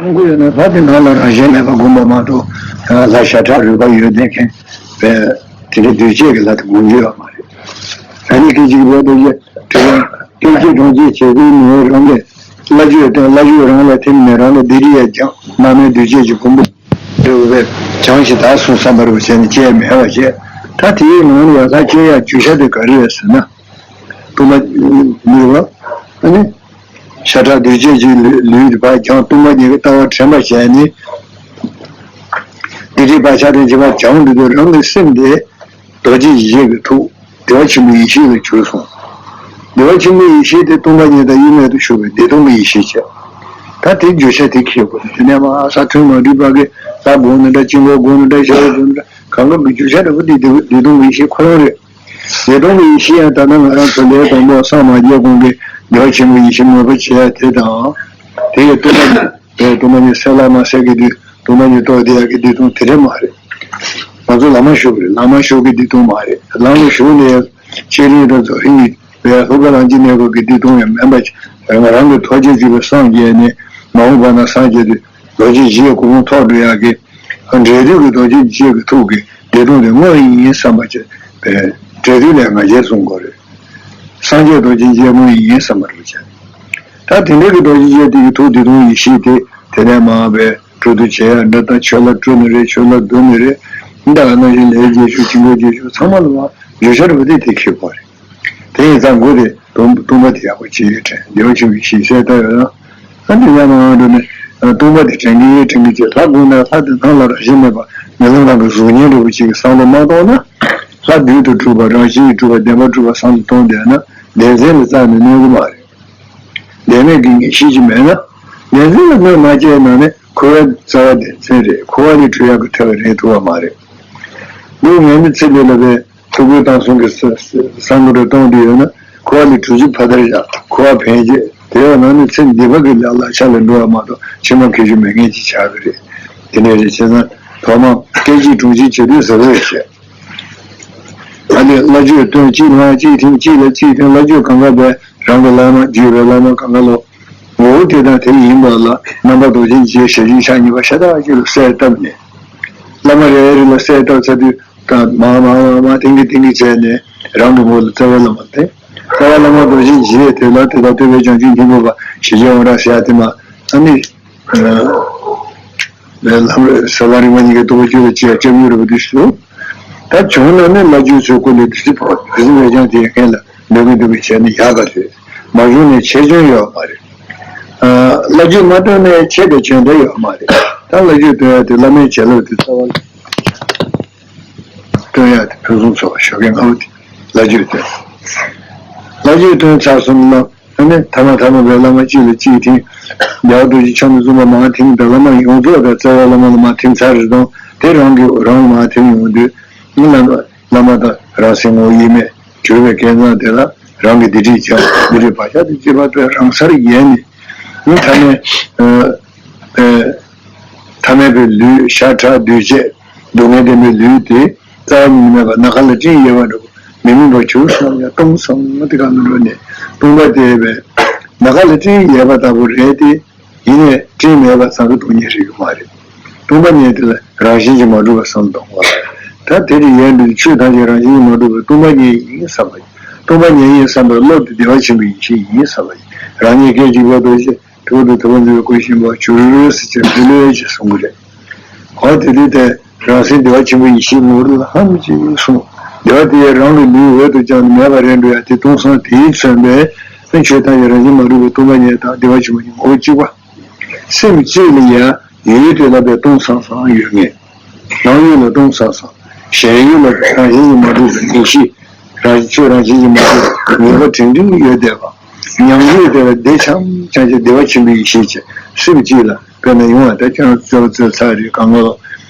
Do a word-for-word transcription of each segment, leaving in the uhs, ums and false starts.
གསུང་གི་ཡོད་ན་ལྷ་དེ་ནང་ལ་རང་བཞིན་མེད་པ་སྒོམ་པ་མ་གཏོགས། ལྷ་ཤ་ཁྲག་རུས་པ་ཡོད་བསྡད་མཁན་པས་དེ་འདྲ་འདུས་བྱས་ཀྱི་ལྷ་དེ་སྒོམ་རྒྱུ་ཡོད་མ་རེད། ཨ་ནི་སྐད་ཅིག་བར་དུ་ཡེ་དྲི་བ། སྐད་ཅིག་གྲོང་ཁྱེར་བྱེད་པའི་ནུས་པ་རང་གིས་བླ་བརྒྱུད་སྟེང་བླ་བརྒྱུད་རང་ལ་ཐིམ་ནས་རང་ལ་སྡིག་སྒྲིབ་ཡང་སྦྱངས། མ་སྨད་འདུས་བྱས་ཀྱི་ཕུང་པོ་རེ་བས་བྱང་ཞིང་དག་གསུངས་བསམ་པ་རུ་བྱས་ནས་སྐྱེ་མེད་པ་བྱས། ད་དེའི་ནང་ལ་ཡང་ལྷ་སྐྱེ་ཡག་རྒྱུ་ཆ་དེ་ག་རེ་རེད་ཟེར་ན། སྟོང་པ་ཉིད་པ། ཨ་ནི། ཤ་ཁྲག་འདུས་བྱས་ཀྱི་ལུས་ལུས་དེ་ཕར་བྱང་སྟོང་པ་ཉིད་ཀྱི་ལྟ་བ་དྲན་པ་བྱས་ནས། དེ་དེ་བར་ཆ་དེ་བྱེད་པ་བྱང་དུ་འདུག་རང་གི་སེམས་དེ་རྡོ་རྗེ་འཇིགས་ཀྱི་ཐུགས་བདེ་བ་ཆེན་པོའི་ཡེ་ཤེས་ལ་གྱུར་སོང་། བདེ་བ་ཆེན་པོའི་ཡེ་ཤེས་དེ་སྟོང་པ་ཉིད་དང་དབྱེར་མེད་དུ་བཞུགས་པའི་བདེ་སྟོང་གི་ཡེ་ཤེས་བྱས། ད་དེ་བརྗོད་བྱ་དེ་ཁེལ་དགོས། དེ་ནས་མ་ས་ཐོན་མ་འགྲུབ་པ་གི་ལྷ་དགོངས་ནི་འདྲ་དཀྱིལ་འཁོར་དགོངས་ནི་འདྲ་ཤར་བ་དགོངས་ནི་འདྲ་གང་གང་གི་བརྗོད་བྱ་འདྲ་པོ་དེ་བདེ་བདེ་སྟོང་གི་ཡེ་ཤེས་ཁོ་རང་རེད། བདེ་སྟོང་གི་ཡེ་ཤེས་ཡང་ད་ལྟ་ང་རང་ཚོ་ལས་དང་པོ་སངས་མ་རྒྱས་གོང་གི་བདེ་བ་ཆེན་པོའི་ཡེ་ཤེས་མོས་པ་བྱེད་ཡ་དེ་དང་། དེ་ཡི་སྟོང་པ་ཉིད་སྟོང་པ་ཉིད་གསལ་ལ་མ་གསལ་གྱི་དུས་སྟོང་པ་ཉིད་རྟོགས་བསྡད་ཡ་གི་བདེ་སྟོང་དེ་འདྲ་མ་རེད། ང་ཚོ་བླ་མ་ཞུགས་རེད། བླ་མ་ཞུགས་ཀྱི་བདེ་སྟོང་མ་རེད། ལམ་ལ་ཞུགས་ནས་ཡང་བསྐྱེད་རིམ་དང་རྫོགས་རིམ་ཡིན་པས་ལྷོ་དགེ་རང་བཞིན་གནས་སྐབས་ཀྱི་བདེ་སྟོང་ཡང་མིན་པ་ང་རང་གི་ཐོག་མཆོག་གཅིག་པའི་སངས་རྒྱས་ནས་མ་འོངས་པ་ན་སངས་རྒྱས་དུས་རྡོ་རྗེ་འཇིགས་གོ་འཕང་ཐོབ་འགྲོ་ཡ་གི་འབྲས་དུས་ཀྱི་རྡོ་རྗེ་འཇིགས་ཀྱི་ཐུགས་ཀྱི་བདེ་སྟོང་དེ་དངོས་ཡིན་བསམ་པ་བྱས་པས་འབྲས་དུས་ལས་ང་རྒྱལ་བཟུང་དགོས་རེད། སངས་རྒྱས་རྡོ་རྗེ་འཇིགས་དངོས་ཡིན་བསམ་པ་རེད་བྱས། ད་དེ་འདྲ་གི་རྡོ་རྗེ་འཇིགས་དེ་གི་ཐུགས་བདེ་སྟོང་ཡེ་ཤེས་དེ་དེ་ནས་མར་བས་སྤྲོ་བསྡུ་བྱེད་ཡ་འདྲ་ད་ཆོས་ལ་སྤྲོ་ནི་རེད། ཆོས་ལ་བསྡུ་ནི་རེད། འདི་ལ་ན་བཞིན་ལས་རྒྱས་ཤོས་ཅི་འགོད་རྒྱས་ཤོས་ཚང་མ་ལ་མ་བརྗོད་བྱ་རེད་པ་དེ་དེ་ཁེལ་དགོས་རེད། དེ་ཡིན་ཙང་མགོ་དེ་སྟོང་སྟོང་པ་དེ་ཡག་པོ་བྱེད་ཡོད་དྲན་བདེ་བ་ཆེན་པོའི་ཤེས་གསལ་ལྟ་ཡོད་ན། ཨ་འདི་ཡང་མང་འགྲོ་ནས་སྟོང་པ་དེ་དྲན་གྱི་ཡོད་དྲན་གྱི་བྱེད་ལྷ་དགོངས་ན་ལྷ་དེ་སྣང་ལ་རང་བཞིན་མེད་པ་མེ་ལོང་རང་གི་གཟུགས་བརྙན་འདྲ་པོ་ཅིག་གི་བསམ་བློ་མ་གཏོང་ན། ལྷ་རྡུལ་དུ་གྲུབ་པ་རང་བཞིན་གྱིས་གྲུབ་པ་བདེན་པར་གྲུབ་པ་བསམ་བློ་གཏོང་བསྡད་ན་བདེན་འཛིན་ལ་རྩ་ནས་གནོད་གི་མ་རེད། བདེན་མེད་ཀྱི་ངེས་ཤེས་ཅིག་མེད་ན། བདེན་འཛིན་ལ་གནོད་མ་བྱས་ན་ནི་འཁོར་བའི་རྩ་བ་བདེན་འཛིན་རེད། འཁོར་བ་ནས་གྲོལ་ཡག་གི་ཐབས་རེད་ཐུབ་པ་མ་རེད། འདུག་ངས་ནི་ཚེ་འདི་ལ་བས། ཐུགས་ཀྱི་སྟངས་གསུམ་གྱི་ས་ས་སངས་རྒྱས་གཏོང་དུ་ཡོད་ན་འཁོར་བ་ལས་གྲོལ་རྒྱུ་ཕ་དར་བཞག་འཁོར་བ་ཕན་བྱེད་དེ་ཡང་ན་ནི་ཚེ་འདི་བ་གི་ལ་ལ་ཆ་ལ་འགྲོ་བ་མ་གཏོགས་ཕྱི་མ་ཁེ་རྒྱུ་མེད་ངེས་ཀྱི་ཆགས་ཀྱི་རེད། དེ་ནས་རེད་བྱས་ཙང་ཐོག་མ་སྐད་ཅིག་གྲོང་ཁྱེར་བྱེད་དུས་ཟེར་བས་བཤད། ཨ་ནི་བླ་བརྒྱུད་སྟོན་གཅིག་ལ་གཅིག་ཐེངས་གཅིག་ལ་གཅིག་ཐེངས་བླ་བརྒྱུད་གང་ག་བས་རང་གི་བླ་མ་བརྒྱུད་པའི་བླ་མ་གང་ག་ལོ། ངོ་བོ་དེ་དང་དེ་ཡིན་པ་ལ་རྣམ་པ་རྡོ་རྗེ་འཇིགས་ཞེས་བྱ་ཆ་གཉིས་པ་ཤ་སྟག་གཅིག་ལ་གསལ་བཏབ་ནས། བླ་མ་རེ་རེ་ལ་གསལ་བཏབ་ཚར་དུས། ད་མ་མ་མ་མ་ཏིང་གི་ཏིང་གི་བྱས་ནས་རང་གི་ངོ་ལ་རྩ་བའི་བླ་མ་དེ། རྩ་བའི་བླ་མ་རྡོ་རྗེ་འཇིགས་དེ་ལ་དེ་དང་སྟོན་པའི་བྱང་ཆུབ་སྙིང་པོ་པ་ཞེས་བྱ་འོ་ར་ཟེར་ཡ་དེ་མ། ཨ་ནི། ལམ་རེ་ས་བ་རིག་མ་གཉིས་ཀྱི་རྡོ་རྗེ་ལ་བཅས་སྐྱབས་ཡུལ་རུ་དུ་ཞུ། ད་བྱུང་ན་ནི་བླ་བརྒྱུད་ཚོའི་སྐུ་ལས་དུ་ཞི་བ་དུ་ཞི་བའི་ཀྱང་དེ་མཁན་ལ་ལོས་ཀྱི་འདུག་གི་བྱས་ནས་ཡག་ག་ཟེར། མ་བྱུང་ནས་ཆེ་ཆུང་ཡོད་མ་རེད། བླ་བརྒྱུད་མ་བཏོན་ནས་ཆེ་དང་ཆུང་དེ་ཡོད་མ་རེད། ད་བླ་བརྒྱུད་བཏོན་ཡ་དེ་བླ་མའི་བྱིན་རླབས་དེ་རྩ་བ་ལ། སྟོན་ཡག་དེ་ཕུན་སུམ་ཚོགས་པ་ཞོགས་ཀས་སྔ་པོ་དེ་བླ་བརྒྱུད་སྟོན། བླ་བརྒྱུད་སྟོན་ཚར་སོང་ལ་ཨ་ནི་ཐ་མ་ཐ་མ་བའི་བླ་མ་གཅིག་ལ་གཅིག་ཐིམ། རྒྱལ་བ་རྡོ་རྗེ་འཆང་དང་བཙུན་པ་མར་ཐིམ་དང་བླ་མ་ཡོངས་རྫོགས་དང་རྩ་བའི་བླ་མ་ལ་མར་ཐིམ་ཚར་རེད་དང་དེ་རང་གི་རང་མར་ཐིམ་ཡོང་དུས་ཨ་བླ་མ་བླ་མ་དང་རང་སེམས་ངོ་བོ་དབྱེར་མེད་གྱུར་པའི་སྐལ་བཟང་དེ་ལ་རང་གི་སྡིག་སྒྲིབ་བྱང་སྡིག་སྒྲིབ་བག་ཆགས་དང་བཅས་པ་དེ་རང་སར་ཡལ་ནས་ཨ་ཐ་མའི་ཨ། ཐ་མལ་པའི་ལུས་ཤ་ཁྲག་འདུས་བྱས་སྡུག་བསྔལ་ལྡན་པའི་ལུས་དེ་རྩ་བ་ཉིད་མེད་པར་ནམ་མཁའ་ལ་སྤྲིན་ཡལ་བ་འདྲ་བོ་མི་མིན་པར་གྱུར་སོང་ཡང་སྟོང་སང་དེ་ག་མི་འགྲོ་ནས་སྟོང་པ་དེ་བས་ནམ་མཁའ་ལ་སྤྲིན་ཡལ་བ་ལྟ་བུ་རེད་དེ། ཡིན་ནས་སྤྲིན་མེད་པ་ཙམ་གྱི་སྟོང་ཉིད་རིག་གི་མ་རེད། སྟོང་པ་ཉིད་དེ་ལ་རང་བཞིན་གྱིས་མ་གྲུབ་པ་བསམ་གཏོང་བ། ད་དེ་དེ་ཡན་དུ་ཆོས་ཐམས་ཅད་རང་བཞིན་གྱིས་མ་གྲུབ་པའི་སྟོང་པ་ཉིད་ཡིན་བསམ་པ་ཡིན། སྟོང་པ་ཉིད་ཡིན་བསམ་པའི་བློ་དེ་བདེ་བ་ཆེན་པོའི་ཡེ་ཤེས་ཡིན་བསམ་པ་ཡིན། རང་ཉིད་སྐད་ཅིག་པོ་རྡོ་རྗེ། ཐུགས་དང་ཐུགས་ཀྱི་སྐུ་ཞེས་པ་བྱུར་ཟེར་བྱས་འབུལ་ལོས་ཅེས་གསུང་གི་རེད། འོ་དེ་དུས་དེ་རང་སེམས་བདེ་བ་ཆེན་པོའི་ཡེ་ཤེས་ངོ་བོ་ལ་ཧམ་ཅིག་གསུངས། བདེ་བ་དེ་ཡང་རང་གི་ལུས་འོད་དུ་ཀྱང་མེད་པ་རེད་འགྲོ་ཡ་དེ་སྟོང་སང་དེའི་མཚོན་པས་ཆོས་ཐམས་ཅད་རང་བཞིན་མ་གྲུབ་པའི་སྟོང་པ་ཉིད་དང་བདེ་བ་ཆེན་པོ་ཉིད་ངོ་བོ་གཅིག་པ། སེམས་གཅིག་ལ་ཡང་ཡུལ་དེ་ལ་བས་སྟོང་སང་སང་ཡོད་ངེས། ནང་ཡུལ་ལ་སྟོང་སང་སང་། གཞན་ཡུལ་ལ་རང་བཞིན་གྱིས་མ་གྲུབ་པའི་ངེས་ཤེས། རང་ཆོས་རང་བཞིན་གྱིས་མ་གྲུབ་པའི་ངེས་པ་དྲན་འདུན་ཡོད་བསྡད་པ། ཉམས་ཡུལ་དེ་ལ་བདེ་འཆམ་འཆམ་གྱི་བདེ་བ་ཆེན་པོའི་ཡེ་ཤེས་ཀྱི་སེམས་གཅིག་ལ་དཔེར་ན་ཡོང་བ་ད་ཁྱོད་རང་ཚོ་ཚོ་ཚ་རེད་གང་ག་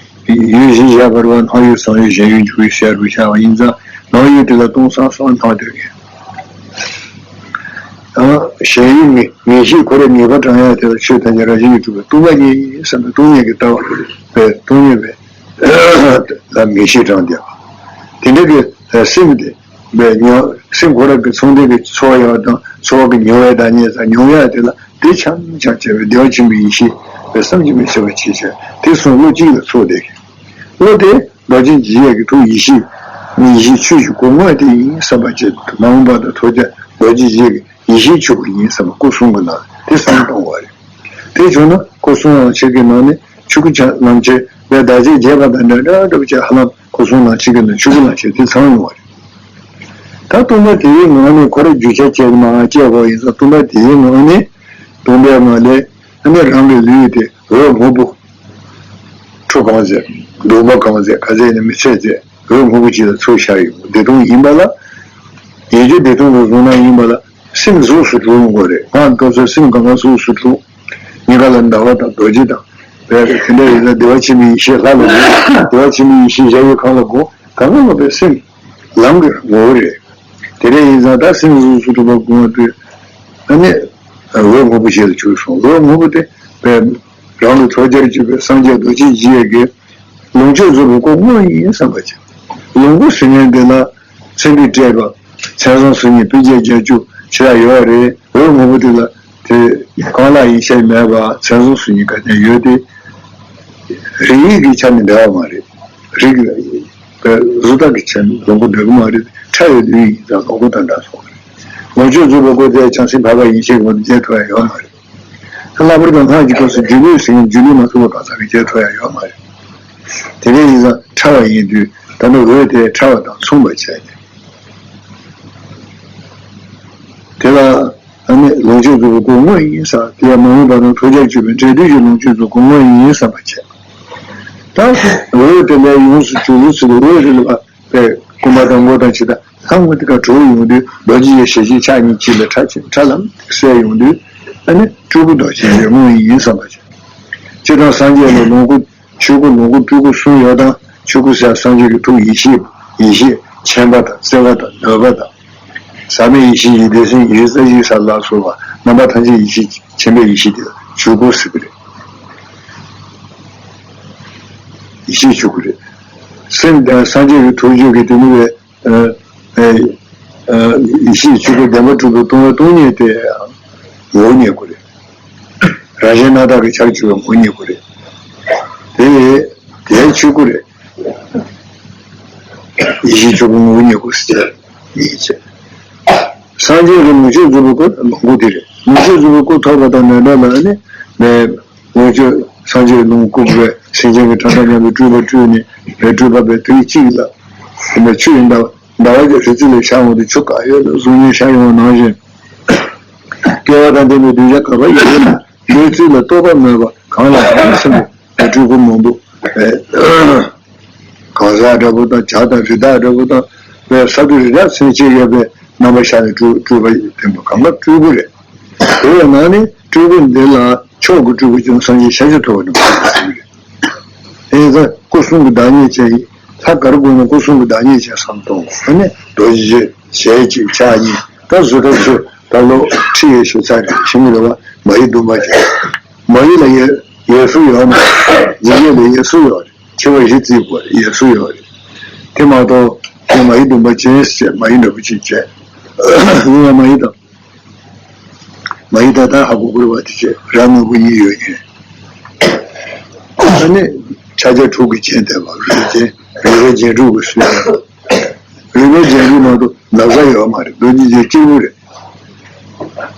ཡུལ་བཞི་བཞག་པར་བ་ནང་ཡུལ་སང་ཡུལ་གཞན་ཡུལ་འཇུག་པའི་ཤར་རུ་ཤར་བ་ཡིན་ཙང་ནང་ཡུལ་དེ་ལ་སྟོང་སང་སང་ཐག་དེར་ངེས། གཞན་ཡུལ་ངེས་ངེས་ཤེས་ཁོ་རའི་ངེས་པ་དྲངས་ཡ་དེ་ལ་ཆོས་ཐམས་ཅད་རང་བཞིན་གྱིས་གྲུབ་པའི་སྟོང་པ་ཉིད་ཡིན་བསམ་པའི་སྟོང་ཉིད་ཀྱི་ལྟ་བ་པའི་སྟོང་ཉིད་པའི་ལ་ངེས་ཤེས་དྲངས་བསྡད་པ། དེ་འདྲ་གི་སེམས་དེ་པའི་ཉོ་སེམས་ཁོ་རང་གི་ཚོང་འདུས་ཀྱི་འཚོ་བ་ཡོད་དང་འཚོ་བ་གི་མྱོང་བའི་བདག་ཉིད་དང་མྱོང་ཡ་དེ་ལ་དེ་ཆམ་ཆམ་བྱས་པའི་བདེ་བ་ཆེན་པོའི་ཡེ་ཤེས་ པའི་བསམ་གྱིས་མི་ཁྱབ་པ་ཅིག་བྱས། དེ་གསུམ་བློ་གཅིག་ལ་ཚོགས་ཏེ། བློ་དེ་རྡོ་རྗེ་འཇིགས་ཡས་ཀྱི་ཐུགས་ཡེ་ཤེས། ཡེ་ཤེས་ཆོས་ཀྱི་སྐུ་དངོས་དེ་ཡིན་བསམ་པ་བྱས། མ་འོངས་པ་དང་ཐོག་ཀྱང་རྡོ་རྗེ་འཇིགས་ཡས་ཀྱི་ཡེ་ཤེས་ཆོས་སྐུ་ཡིན་བསམ་པ་སྐུ་གསུམ་གྱི་ནང་དེ་བསམ་གཏོང་བ་རེད། དེ་བྱུང་ན་སྐུ་གསུམ་ལམ་ཁྱེར་གྱི་ནང་ནས་ཆོས་སྐུ་ཆ་ལམ་ཁྱེར་ལས་བདག་ཅག་རྒྱས་པ་དང་འདྲ་འདྲ་འདྲ་བོ་ཅིག་ཧ་ལམ་སྐུ་གསུམ་ལམ་ཁྱེར་གྱི་ནང་ཆོས་སྐུ་ལམ་ཁྱེར་དེ་ཚང་ཡོང་བ་རེད། ད་སྟོང་པ་དེའི་ངང་ནས་ཁོ་རང་རྒྱུ་ཆ་བྱས་ནས་མར་སྐྱེ་དགོས་ཡིན་ཙང་། སྟོང་པ་དེའི་ངང་ནས་སྟོང་པའི་ངང་ལས་ཨ་ནི་རང་གི་ལུས་དེ་འོད་སྔོན་པོ། ཁྲོ་གང་ཟེར། གདོང་པ་གང་ཟེར། ག་ཟེར་ནས་མི་ཚད་ཚད་འོད་སྔོན་པོ་ཅིག་ལ་ཚུར་ཤར་ཡོང་། བདེ་སྟོང་ཡིན་པ་ལ། ཡིད་ཀྱི་བདེ་སྟོང་གི་གཟུང་རྣམ་ཡིན་པ་ལ། སེམས་གཟུགས་སུ་གྲུབ་ཡོང་དགོས་རེད། སྔར་སྐབས་སུ་སེམས་གང་ག་གཟུགས་སུ་གྲུབ། ཉེ་ག་ལ་ཟླ་བ་དང་རྡོ་རྗེ་དང་། བས་དེ་འདྲ་ཡིན་ན་བདེ་བ་ཆེན་པོའི་ཡེ་ཤེས་ལྷ་ལ་དགོངས། བདེ་བ་ཆེན་པོའི་ཡེ་ཤེས་གཞལ་ཡས་ཁང་ལ་དགོངས། གང་ག་ལ་བས་སེམས་ལམ་གྱི་ངོ་བོ་རེད། དེ་འདྲ་ཡིན་ཙང་ད་སེམས་གཟུགས་སུ་གྲུབ་པ་དགོངས་པ་དུས། ཨ་ནི་འོད་སྔོན་པོ་ཞིག་ལ་གྱུར་སོང་། འོད་སྔོན་པོ་དེ་བས་རང་ལ་ཐོགས་རྒྱ་གྱུར་པའི་སངས་རྒྱས་རྡོ་རྗེ་འཇིགས་ཡས་ཀྱི་ལོངས་སྤྱོད་རྫོགས་པའི་སྐུ་དངོས་ཡིན་བསམ་པ་བྱས། ལོངས་སྐུ་ཟེར་མཁན་དེ་ལ་མཚན་དཔེ་སྤྲད་པ། མཚན་བཟང་གསུམ་གཉིས་སྤུས་རྒྱན་བརྒྱད་ཅུ་ཆེ་ཡ་ཡོད་རེད། འོད་སྔོན་པོ་དེ་ལ་དེ་གང་ལ་ཡིན་ཤེས་མེད་པ། མཚན་བཟང་གསུམ་གཉིས་ག་ཚད་ཡོད་དེ། རིགས་ཡིག་གི་ཆ་ནས་འདྲ་བ་མ་རེད། རིགས་ཀྱི་བཟོ་ལྟ་གི་ཆ་ནས་ལོངས་སྐུ་འདྲ་གི་མ་རེད། ཕྲ་བའི་ལུས་ཡིན་ཙང་ལོངས་སྐུ་དང་འདྲ་སོང་བ་རེད། ལོངས་སྤྱོད་རྫོགས་པའི་སྐུ་དེ་བྱང་སེམས་འཕགས་པ་ཡེ་ཤེས་ཀྱི་ངོ་བོ་དེ་མཇལ་ཐུབ་ཡ་ཡོད་མ་རེད། ལྷག་པར་དུ་སྔགས་ཀྱི་སྐབས་སུ་སྒྱུ་ལུས་ཟེར་མཁན་སྒྱུ་ལུས་མ་ཐུབ་པ་གང་ཟག་གིས་མཇལ་ཐུབ་ཡ་ཡོད་མ་རེད། དེ་འདྲ་ཡིན་ཙང་ཕྲ་བ་ཡིན་དུས་ད་ནི་འོད་དེ་ཕྲ་བ་དང་མཚུངས་པར་བྱས་ཏེ། དེ་ལ་ཨ་ནི་ལོངས་སྤྱོད་རྫོགས་པའི་སྐུ་དངོས་ཡིན་ཟེར། དེ་ཡང་མ་འོངས་པ་དང་ཐོགས་རྒྱ་གྱུར་པའི་འབྲས་དུས་ཀྱི་ལོངས་སྤྱོད་རྫོགས་སྐུ་དངོས་ཡིན་བསམ་པ་བྱས། ད་འོད་དེ་ལས་ཡོངས་སུ་གྱུར་ཚུལ་གྱི་འོད་དེ་ལ་བས་སྐུ་འབུམ་དང་དངོས་དང་ཇི་ལྟ་ལྷ་དངོས་དེ་ག་གྲུབ་ཡོང་དུས་རྡོ་རྗེ་ཡི་ཞལ་གཅིག་ཕྱག་གཉིས་གཅིག་ལ་ཕྲ་ཕྲ་ལམ་གསལ་ཡོང་དུས། ཨ་ནི་སྤྲུལ་སྐུ་རྡོ་རྗེ་འཇིགས་དངོས་ཡིན་བསམ་པ་བྱས། སྤྱིར་བཏང་སངས་རྒྱས་ལ་ལོངས་སྐུ། ཆོས་སྐུ་ལོངས་སྐུ་སྤྲུལ་སྐུ་གསུམ་ཡོད་དང་། ཆོས་སྐུ་ཟེར་སངས་རྒྱས་ཀྱི་ཐུགས་ཡེ་ཤེས། ཡེ་ཤེས་མཁྱེན་པ་དང་བརྩེ་བ་དང་འདོད་པ་དང་། ཟག་མེད་ཡེ་ཤེས་ཀྱི་སྡེ་ཚན་ཡིད་རྩེ་གཅིག་གསལ་ལ་སོགས་པ་རྣམ་པ་ཐམས་ཅད་ཡེ་ཤེས་མཁྱེན་པའི་ཡེ་ཤེས་དེ་ལ་ཆོས་སྐུ་ཟེར་གྱི་རེད། ཡེ་ཤེས་ཆོས་སྐུ་རེད། སེམས་དང་སངས་རྒྱས་ཀྱི་ཐུགས་རྒྱུད་ཀྱི་དེ་ནི་བས། ཨ་ཨ་ཡེ་ཤེས་ཆོས་སྐུ་བདེན་པར་གྲུབ་པའི་སྟོང་པ་སྟོང་ཉིད་དེ་ངོ་བོ་ཉིད་སྐུ་རེད། རང་བཞིན་རྣམ་དག་གི་ཆར་གྱུར་པའི་ངོ་བོ་ཉིད་སྐུ་རེད། དེ་དེ་ཆོས་སྐུ་རེད། ཡེ་ཤེས་ཆོས་སྐུ་ངོ་བོ་ཉིད་སྐུ་ཟེར་ཡིན་ཅེས། སངས་རྒྱས་ཀྱི་ལོངས་སྤྱོད་རྫོགས་པའི་སྐུ་ལོངས་སྐུ་དེ་རེད། ལོངས་སྤྱོད་རྫོགས་པའི་སྐུ་ཐོབ་པ་དང་ནན་ཏན་ལ་ནི་མེད། ལོངས་སྤྱོད་སངས་རྒྱས་ལོངས་སྐུ་བས་སེམས་ཅན་གྱི་ཕྲ་མཐའ་མཉམ་པའི་སྤྲུལ་པ་སྤྲུལ་ནས་བས་སྤྲུལ་པ་བས་དུས་གཅིག་ལ་དེ་ནས་ཆུ་ཡི་ཟླ་བ་ཟླ་བ་གི་རི་རྩེ་ལས་ཤར་འོང་དུས་ཆུ་ག་ཡོད་ལ་གཟུགས་བརྙན་ཤར་ཡོང་བ་ནང་བཞིན། སྐལ་བ་དང་ལྡན་པའི་གདུལ་བྱ་ག་པར་ཡོད་ན་དེའི་རྩིས་ལ་རྟོག་པ་མེད་པ་གང་ལ་གང་འཚམ་པའི་སྤྲུལ་སྐུ་མང་པོ་བས། གང་ཟག་འདྲ་པོ་དང་བྱ་དང་རི་དྭགས་འདྲ་པོ་དང་བས་ས་རྡུལ་རི་དྭགས་ཚུན་ཆད་ཡོད་པའི་རྣམ་པ་ཤར་ནས་སྤྲུལ་སྤྲུལ་པ་བསྟན་པ་གང་ག་སྤྲུལ་སྐུ་རེད། དེ་བས་ན་ནི་སྤྲུལ་སྐུ་འདི་ལ་མཆོག་གི་སྤྲུལ་སྐུ་ཀྱང་སངས་རྒྱས་ཤཱཀྱ་ཐུབ་པ་རྣམས་ཀྱི་སྤྲུལ་སྐུ་རེད། དེ་ཡིན་ཙང་སྐུ་གསུམ་གྱི་བདག་ཉིད་ཅན་ཡིན། ལྷ་ག་རེ་དགོས་ན་སྐུ་གསུམ་གྱི་བདག་ཉིད་ཅན་བསམ་གཏོང་དགོས། ཨ་ནི་རྡོ་རྗེ་ཞལ་གཅིག་ཕྱག་གཉིས། ད་བཟོ་ལྟ་ཚོས་ད་ལོ་ཁྲི་ཡི་ཞུ་ཚར་རེད། ཤི་མི་རེ་བ་མ་ཡི་སྡུམ་པ་ཅན། མ་ཡི་ལ་ཡི་ཡི་སུ་ཡོད་མ་རེད། འཇིགས་མེད་ལ་ཡི་སུ་ཡོད་རེད། འཆི་བ་གཞི་རྩིས་དགོས་རེད། ཡི་སུ་ཡོད་རེད། དེ་མ་གཏོགས་དེ་མ་ཡི་སྡུམ་པ་ཅན་ཟེར་མ་ཡི་འདྲ་པོ་ཅིག་བྱས། ཡིན་ཡང་མ་ཡི་དང་། མ་ཡི་ད་ལྟ་ཧ་གོ་དགོས་པ་དེ་བྱས་ར་དངོས་པོ་གཉིས་ཡོད་མཁན། ཨ་ནི་ཕྱག་རྒྱ་དྲུག་གི་རྒྱན་ལྡན་པ་རུས་པའི་རྒྱན། རུས་པའི་རྒྱན་དྲུག་གི་སྲོལ་ཡོད། རུས་པའི་རྒྱན་དྲུག་མ་གཏོགས་ན་བཟའ་ཡོད་མ་རེད། རྡོ་རྗེ་རྒྱན་གཅིག་པུ་རེད།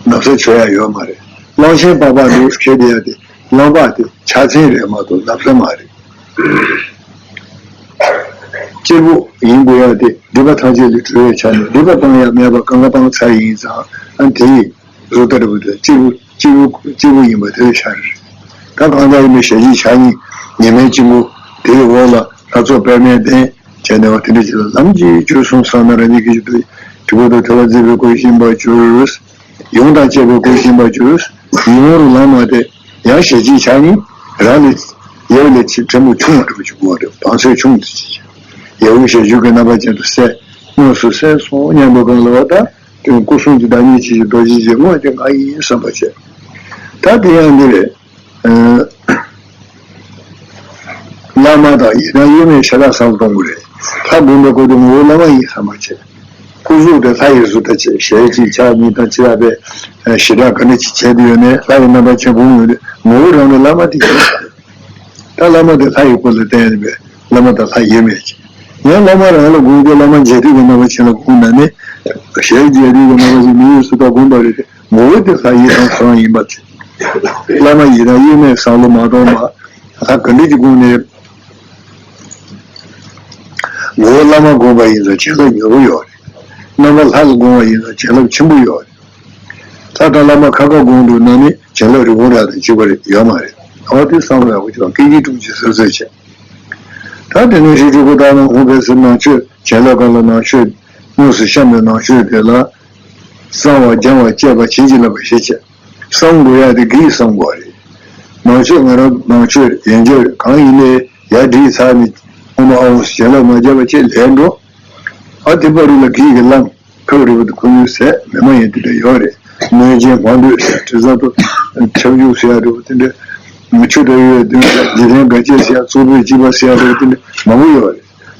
ན་བཟའ་བྱོ་ཡ་ཡོད་མ་རེད། གླང་ཆེན་པགས་པ་འདུག་ཁྱེད་དེ་ཡ་དེ་གླང་པགས་དེ་ཕྱག་མཚན་རེད་མ་གཏོགས་ན་བཟའ་མ་རེད། གཅེར་བུ་ཡིན་དགོས་ཡ་དེ་སྒྲིབ་པ་ཐམས་ཅད་ལས་གྲོལ་བའི་ཆ་ནས་སྒྲིབ་པ་སྤང་ཡ་མེད་པ་གང་ག་སྤངས་ཚར་ཡིན་ཙང་། ཨ་དེ་ཡི་བཟོ་ལྟ་འདྲ་པོ་དེ་གཅེར་བུ་གཅེར་བུ་གཅེར་བུ་ཡིན་པ་དེ་ལས་ཤར་རེད། ད་གང་ལྟར་ཡིན་པའི་ཞལ་གཅིག་ཕྱག་གཉིས་ཉི་མའི་དཀྱིལ་འཁོར་དེའི་འོག་ལ་ལྷ་ཚོགས་པདྨས་ལྡན་བྱས་ནས་བ་དེ་འདྲ་ཅིག་ལ་ལམ་གྱི་ཆོས་གསུམ་གསང་སྔགས་རང་བཞིན་གྱི་ཆོས་སུ་གྲུབ་པ་དང་ཐོས་པ་མཛད་པའི་སྐུར་བཞེངས་པར་གྱུར། ཡོངས་དང་བཅས་པའི་སྐུར་བཞེངས་པར་གྱུར། ཡིད་འོང་རུ་ལམ་མ་དེ་ཡང་ཞལ་གཅིག་ཕྱག་གཉིས་རང་ལས་ཡབ་ལས་ཕྲན་བུ་ཆུང་བ་འདྲ་པོ་ཞིག་དགོས་རེད། བང་མཛོད་ཆུང་དུ་ཅིག་ཡབ་ཀྱི་ཞལ་བཞུགས་ཀྱི་རྣམ་པ་ཅན་དུ་གསལ། དངོས་སུ་གསལ་སོང་སྙམ་པའི་སྒང་ལ་བ་ད་དོན་སྐུ་གསུམ་གྱི་བདག་ཉིད་ཅན་གྱི་རྡོ་རྗེ་འཇིགས་དངོས་དེ་ང་ཡིན་བསམ་པ་བྱས། ད་དེ་ཡང་འདི་རེད། བླ་མ་དང་ཡི་དམ་དབྱེར་མེད་ཤ་སྟག་བསམ་གཏོང་གི་རེད། ལྷ་བསྒོམ་པའི་སྐབས་དུ་ངོ་བོ་བླ་མ་ཡིན་བསམ་པ་བྱས། སྐུ་གཟུགས་དེ་ལྷ་ཡི་གཟུགས་ལྟར་བྱས། ཞལ་གཅིག་ཕྱག་གཉིས་དང་ཅི་ལ་བས་ཞི་དྲག་ག་འདྲ་ཅིག་བྱས་ཏེ་ཡོད་ནས་ལྷ་ཡི་རྣམ་པ་ཅན་བསྒོམ་ཡོད་དུས་ ངོ་བོ་རང་ལ་བླ་མ་དེ་ཡིན། ད་བླ་མ་དེ་ལྷ་ཡི་སྐུ་ལ་བསྟན་ནས་པས་བླ་མ་དང་ལྷ་ཡོད་མེད་ཅིག་ཡང་བླ་མ་རང་ལ་དགོངས་ཏེ་བླ་མ་མཇལ་དུས་ཀྱི་རྣམ་པ་བྱིན་རླབས་དགོངས་ན་ནི། ཞལ་མཇལ་དུས་ཀྱི་རྣམ་པ་བྱིན་མི་ཡུལ་སུ་དག་དགོངས་པ་རེད་དེ། ངོ་བོ་དེ་ལྷ་ཡི་དང་གང་ཡིན་པ་ཚེ། བླ་མ་ཡི་དང་ཡོད་མེད་བསམ་བློ་མ་གཏོང་བ། ད་ག་འདྲ་ཅིག་དགོངས་ནས། ངོ་བོ་བླ་མ་དགོངས་པ་ཡིན་ཙང་བྱིན་རླབས་མྱུར་པོ་ཡོད་རེད། རྣམ་པ་ལྷ་ལ་དགོངས་པ་ཡིན་ཙང་བྱིན་རླབས་ཆེན་པོ་ཡོད་རེད། ད་ལྟ་བླ་མ་ཁ་ཁ་དགོངས་འདུག་ན་ནི་བྱིན་རླབས་རི་བོང་རྭ་དང་གཅིག་པ་རེད་ཡོད་མ་རེད། འོ་དེ་བསམ་བློ་ཡག་པོ་བྱོས། སྐད་ཅིག་དྲུག་ཅུ་ཟེར་ཟེར་བྱས། ད་དེ་ནས་ཧྲཱིཿ་ཕྲུ་གུ་ལྟར་སྣང་ཧཱུྃ་ཕཊ་ཟེར་ནང་མཆོད་བྱིན་རླབས་གང་ལ་ནང་མཆོད་དངོས་སུ་བཤམས་པའི་ནང་མཆོད་དེ་ལ་བསང་བ་སྦྱང་བ་བཅས་པ་བྱིན་གྱིས་བརླབས་པ་ཞེས་བྱ། བསང་དགོས་ཡ་དེ་གིས་བསང་དགོས་རེད། ནང་མཆོད་ང་རང་ནང་མཆོད་ཡན་ཆད་གང་ཡིན་ནའི་ཡར་བསྒྲིགས་ཚར་ནས་ཨོཾ་ཨཱཿཧཱུྃ་ཟེར་བྱིན་རླབས་མ་བརྒྱབ་པ་བཅས་ལས་འགྲོ། ཨ་དེ་བར་དུ་ལ་གིས་ཀྱི་བླངས་ཕེབས་རེད་པ། དེ་ཁོ་ཚོའི་ཟས་མི་མ་ཡིན་དེ་འདྲ་ཡོད་རེད། སྣོད་ཆེན་བང་མདོས་ཟེར་དྲི་ཟ་ཏོ་ཁྱབ་འཇུག་ཟེར་ཡ་རེད་པ། དེ་འདྲ་མི་ཆུ་འདྲ་ཡོད་དེ་འདྲ་འཇིག་རྟེན་དགའ་སྐྱིད་ཟེར་ཡ་གཙུག་ཕུད་སྐྱིད་པ་ཟེར་ཡ་རེད་པ། དེ་འདྲ་མང་པོ་ཡོད་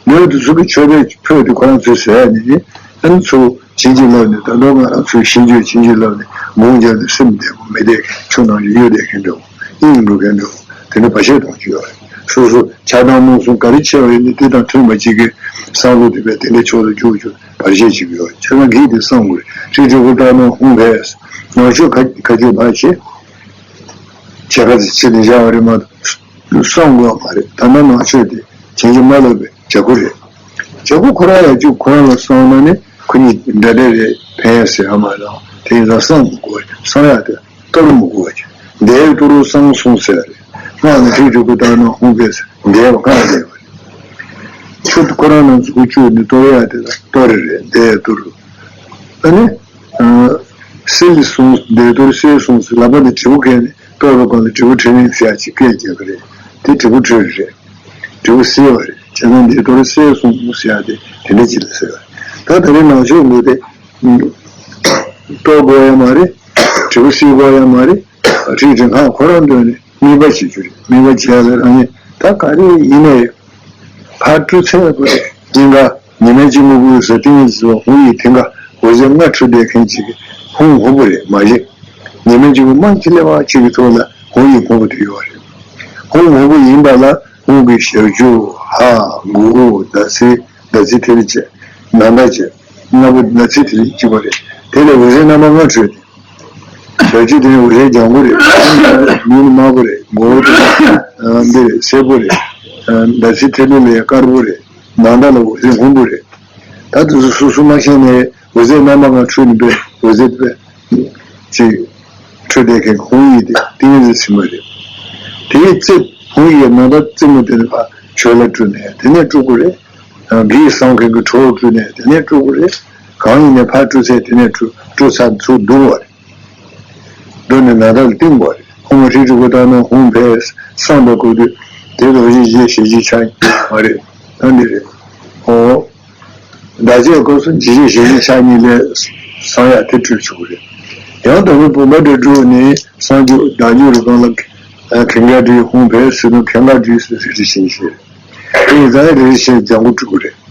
རེད། ལོས་དུ་ཚུགས་ཀྱི་མཆོད་པའི་ཕུད་དེ་ཁོ་རང་ཚོས་ཟས་ནི་ཨ་ནི་ཚུར་བྱིན་གྱིས་བརླབས་ནས། ད་དུང་ང་རང་ཚོས་ཤིས་བརྗོད་བྱིན་གྱིས་བརླབས་ནས་སྒོམ་རྒྱབ་ནས་སེམས་བདེ་པོ་མི་བདེ་མཁན་ཆུ་ནང་བཞིན་གཡུག་བསྡད་མཁན་འདྲ་བོ་དབྱིངས་འགྲོ་མཁན་འདྲ་བོ་དེ་འདྲ་བར་ཆད་གཏོང་རྒྱུ་ཡོད་རེད། སོ་སོ་ཆགས་སྡང་རྨོངས་གསུམ་ག་རེ་ཆེ་བ་ཡིན་ནའི་དེ་དང་མཐུན་པ་ཅིག་གི་བསམ་བློ་དེ་བས་དེ་འདྲའི་ཕྱོགས་ལ་འཇུག་རྒྱུ་བར་ཆད་ཅིག་ཡོད། བྱས་ཙང་གིས་དེ་བསང་དགོས་རེད། ཧྲཱིཿ་ཕྲུ་གུ་ལྟར་སྣང་ཧཱུྃ་ཕཊ་ནང་མཆོད་ཁ་ཁ་མཆོད་ཕར་བྱེད། བྱེད་ཁ་ཚིག་ཕྱི་ནས་བཞག་པ་རེད་མ་གཏོགས། བསང་དགོས་པ་མ་རེད། ད་ལྟ་ནང་མཆོད་དེ་བྱིན་གྱིས་མ་བརླབས་པའི་བྱ་སྒོ་རེད། བྱ་སྒོ་ཁོ་རང་ལ་བཅུག་ཁོ་རང་ལ་བསང་ན་ནི་ཁོ་གཉིས་འདྲ་འདྲ་རེད། ཕན་ཟེར་ཡ་མ་རེད། དེ་ཡིན་ཙང་བསང་མི་དགོས་པ་རེད། བསང་ཡག་དེ་གཏོར་མི་དགོས་པ་རེད། འདས་གཏོར་བསང་གསུམ་ཟེར་བ་རེད། སྔགས་ནི་ཧྲཱིཿ་ཕྲུ་གུ་ལྟར་སྣང་ཧཱུྃ་ཕཊ་ཟེར་འདས་པ་གང་འདས་པ་རེད། ཆུ་ཁོ་རང་ལ་མཛུབ་གུ་བཅུག་ནས་གཏོར་ཡག་དེ་ལ་གཏོར་རེད། འདས་གཏོར། ཨ་ནི། ཨ། སིལ་གསུམ་འདས་གཏོར་སིལ་གསུམ་ཟེར། ལག་པ་ནས་དྲིལ་བུ་ཁྱེར་ནས་གཏོར་བའི་སྒང་ལ་དྲིལ་བུ་འཁྲུད་ནས་ཟེར་ཡ་ཅིག་སྐད་རྒྱག་གི་རེད། དེ་དྲིལ་བུ་འཁྲུད་རེད། དྲིལ་བུ་སིལ་བ་རེད། བྱས་ཙང་འདས་གཏོར་སིལ་གསུམ་ཟེར་ཡ་དེ་དེ་འདྲ་ཅིག་ལ་ཟེར་བ་རེད། ད་ད་རེས་ནང་ཆོས་འདི་དེ། གཏོར་དགོས་ཡ་མ་རེད། དྲིལ་བུ་སིལ་དགོས་ཡ་མ་རེད། རིགས་དེ་སྔགས་ཁོ་རང་འདོན་ནས་དམིགས་པ་བྱེད་རྒྱུ་རེད། དམིགས་པ་བྱས་ལ་རང་ཉིད་ད་ག་རེ་ཡིན་ནའི་ཕར་བཀྲུ་ཚར་བ་རེད། སྙིང་ག་ཉི་མའི་སྤྱི་བོ་ཀུན་སོ་ཏིང་ངེ་འཛིན་ཧཱུྃ་ཡིག་མཐིང་ག་འོད་ཟེར་ལྔ་འཕྲོས་བསྡད་མཁན་ཅིག་གི་ཧཱུྃ་ཧཱུྃ་པོ་རེད་མ་གཞི། ཉི་མའི་སྤྱི་བོ་མང་ཆེ་ལས་བ་གཅིག་གི་ཐོག་ལ་ཧཱུྃ་ཡིག་ཧཱུྃ་པོ་དེ་ཡོད་རེད། ཧཱུྃ་ཧཱུྃ་པོ་ཡིན་པ་ལ་ཧཱུྃ་གི་ཞབས་ཀྱུ་ཧ་གུ་རུ་ཟླ་ཚེས་ཟླ་ཚེས་ཐིག་ལེ་བཅས་ནཱ་ད་བཅས་ལྔ་པོ་ཟླ་ཚེས་ཐིག་ལེ་གཅིག་པ་རེད། དེ་ལས་འོད་ཟེར་རྣམ་པ་ལྔ་འཕྲོས་ཏེ། ཞབས་ཀྱུ་དེ་ནི་འོད་ཟེར་ལྗང་གུ་རེད། མིག་ནི་དམར་པོ་རེད། མགོ་བོ་དེ་ནི་འདི་རེད། སེར་པོ་རེད། ཟླ་ཚེས་ཐིག་ལེ་ལ་ཡང་དཀར་པོ་རེད། ནཱ་ད་ལ་འོད་ཟེར་སྔོན་པོ་རེད། ད་དེ་ཚོ་སོ་སོ་མ་ཤེས་ནས་འོད་ཟེར་རྣམ་པ་ལྔ་འཕྲོས་ནས་པས་འོད་ཟེར་དེ་པས་ཅིག་འཕྲོས་བསྡད་མཁན་གྱི་ཧཱུྃ་ཡིག་དེ་ཏིང་ངེ་འཛིན་ཟེར་བ་རེད། དེའི་རྩེ་ཧཱུྃ་ཡིག་ནཱ་ད་རྩེ་མོ་དེ་ནས་ཕར་ཁྲོད་ལ་བཀྲུས་ནས་དེ་ནས་བཀྲུ་དགོས་རེད། གིས་བསང་མཁན་གྱི་བྲོ་བ་བཀྲུས་ནས་དེ་ནས་བཀྲུ་དགོས་རེད། གང་ཡིན་ནའི་ཕར་བཀྲུས་ཚེ་དེ་ནས་བཀྲུ་བཀྲུས་ཚར་ཚུར་བསྡུ་དགོས་རེད། བསྡུ་ནས་ནཱ་ད་ལ་བཏིང་དགོས་རེད། ཧཱུྃ་ཧྲཱིཿ་ཕྲུ་གུ་ལྟར་སྣང་ཧཱུྃ་ཕཊ་བསང་དང་བཀུག་དུས་དེ་རྡོ་རྗེ་འཇིགས་བྱེད་ཀྱི་ཕྱག་མ་རེད། ད་འདི་རེད། ཨོ། བདག་བསྐྱེད་སྐབས་སུ་འཇིགས་བྱེད་ཞལ་གྱི་ཕྱག་གཉིས་ལས་བསང་ཡག་དེ་སྤྲུལ་ཆོག་གི་རེད། ཡང་དོན་མེད་བུམ་པ་འདྲ་བཀྲུས་ནས་བསང་ཆུ་བདག་རྒྱུད་རུ་གང་ལ་ཁེངས་དཀར་བྲིས་ཧཱུྃ་ཕཊ་ཟེར་དང་ཁེངས་དཀར་བྲིས་ཟེར་རེ་རེ་བཞིན་བྱས། དེ་ཡི་རྩ་ལ་རེ་རེ་བཞིན་ལྗང་གུ་སྤྲུལ་གྱི་རེད།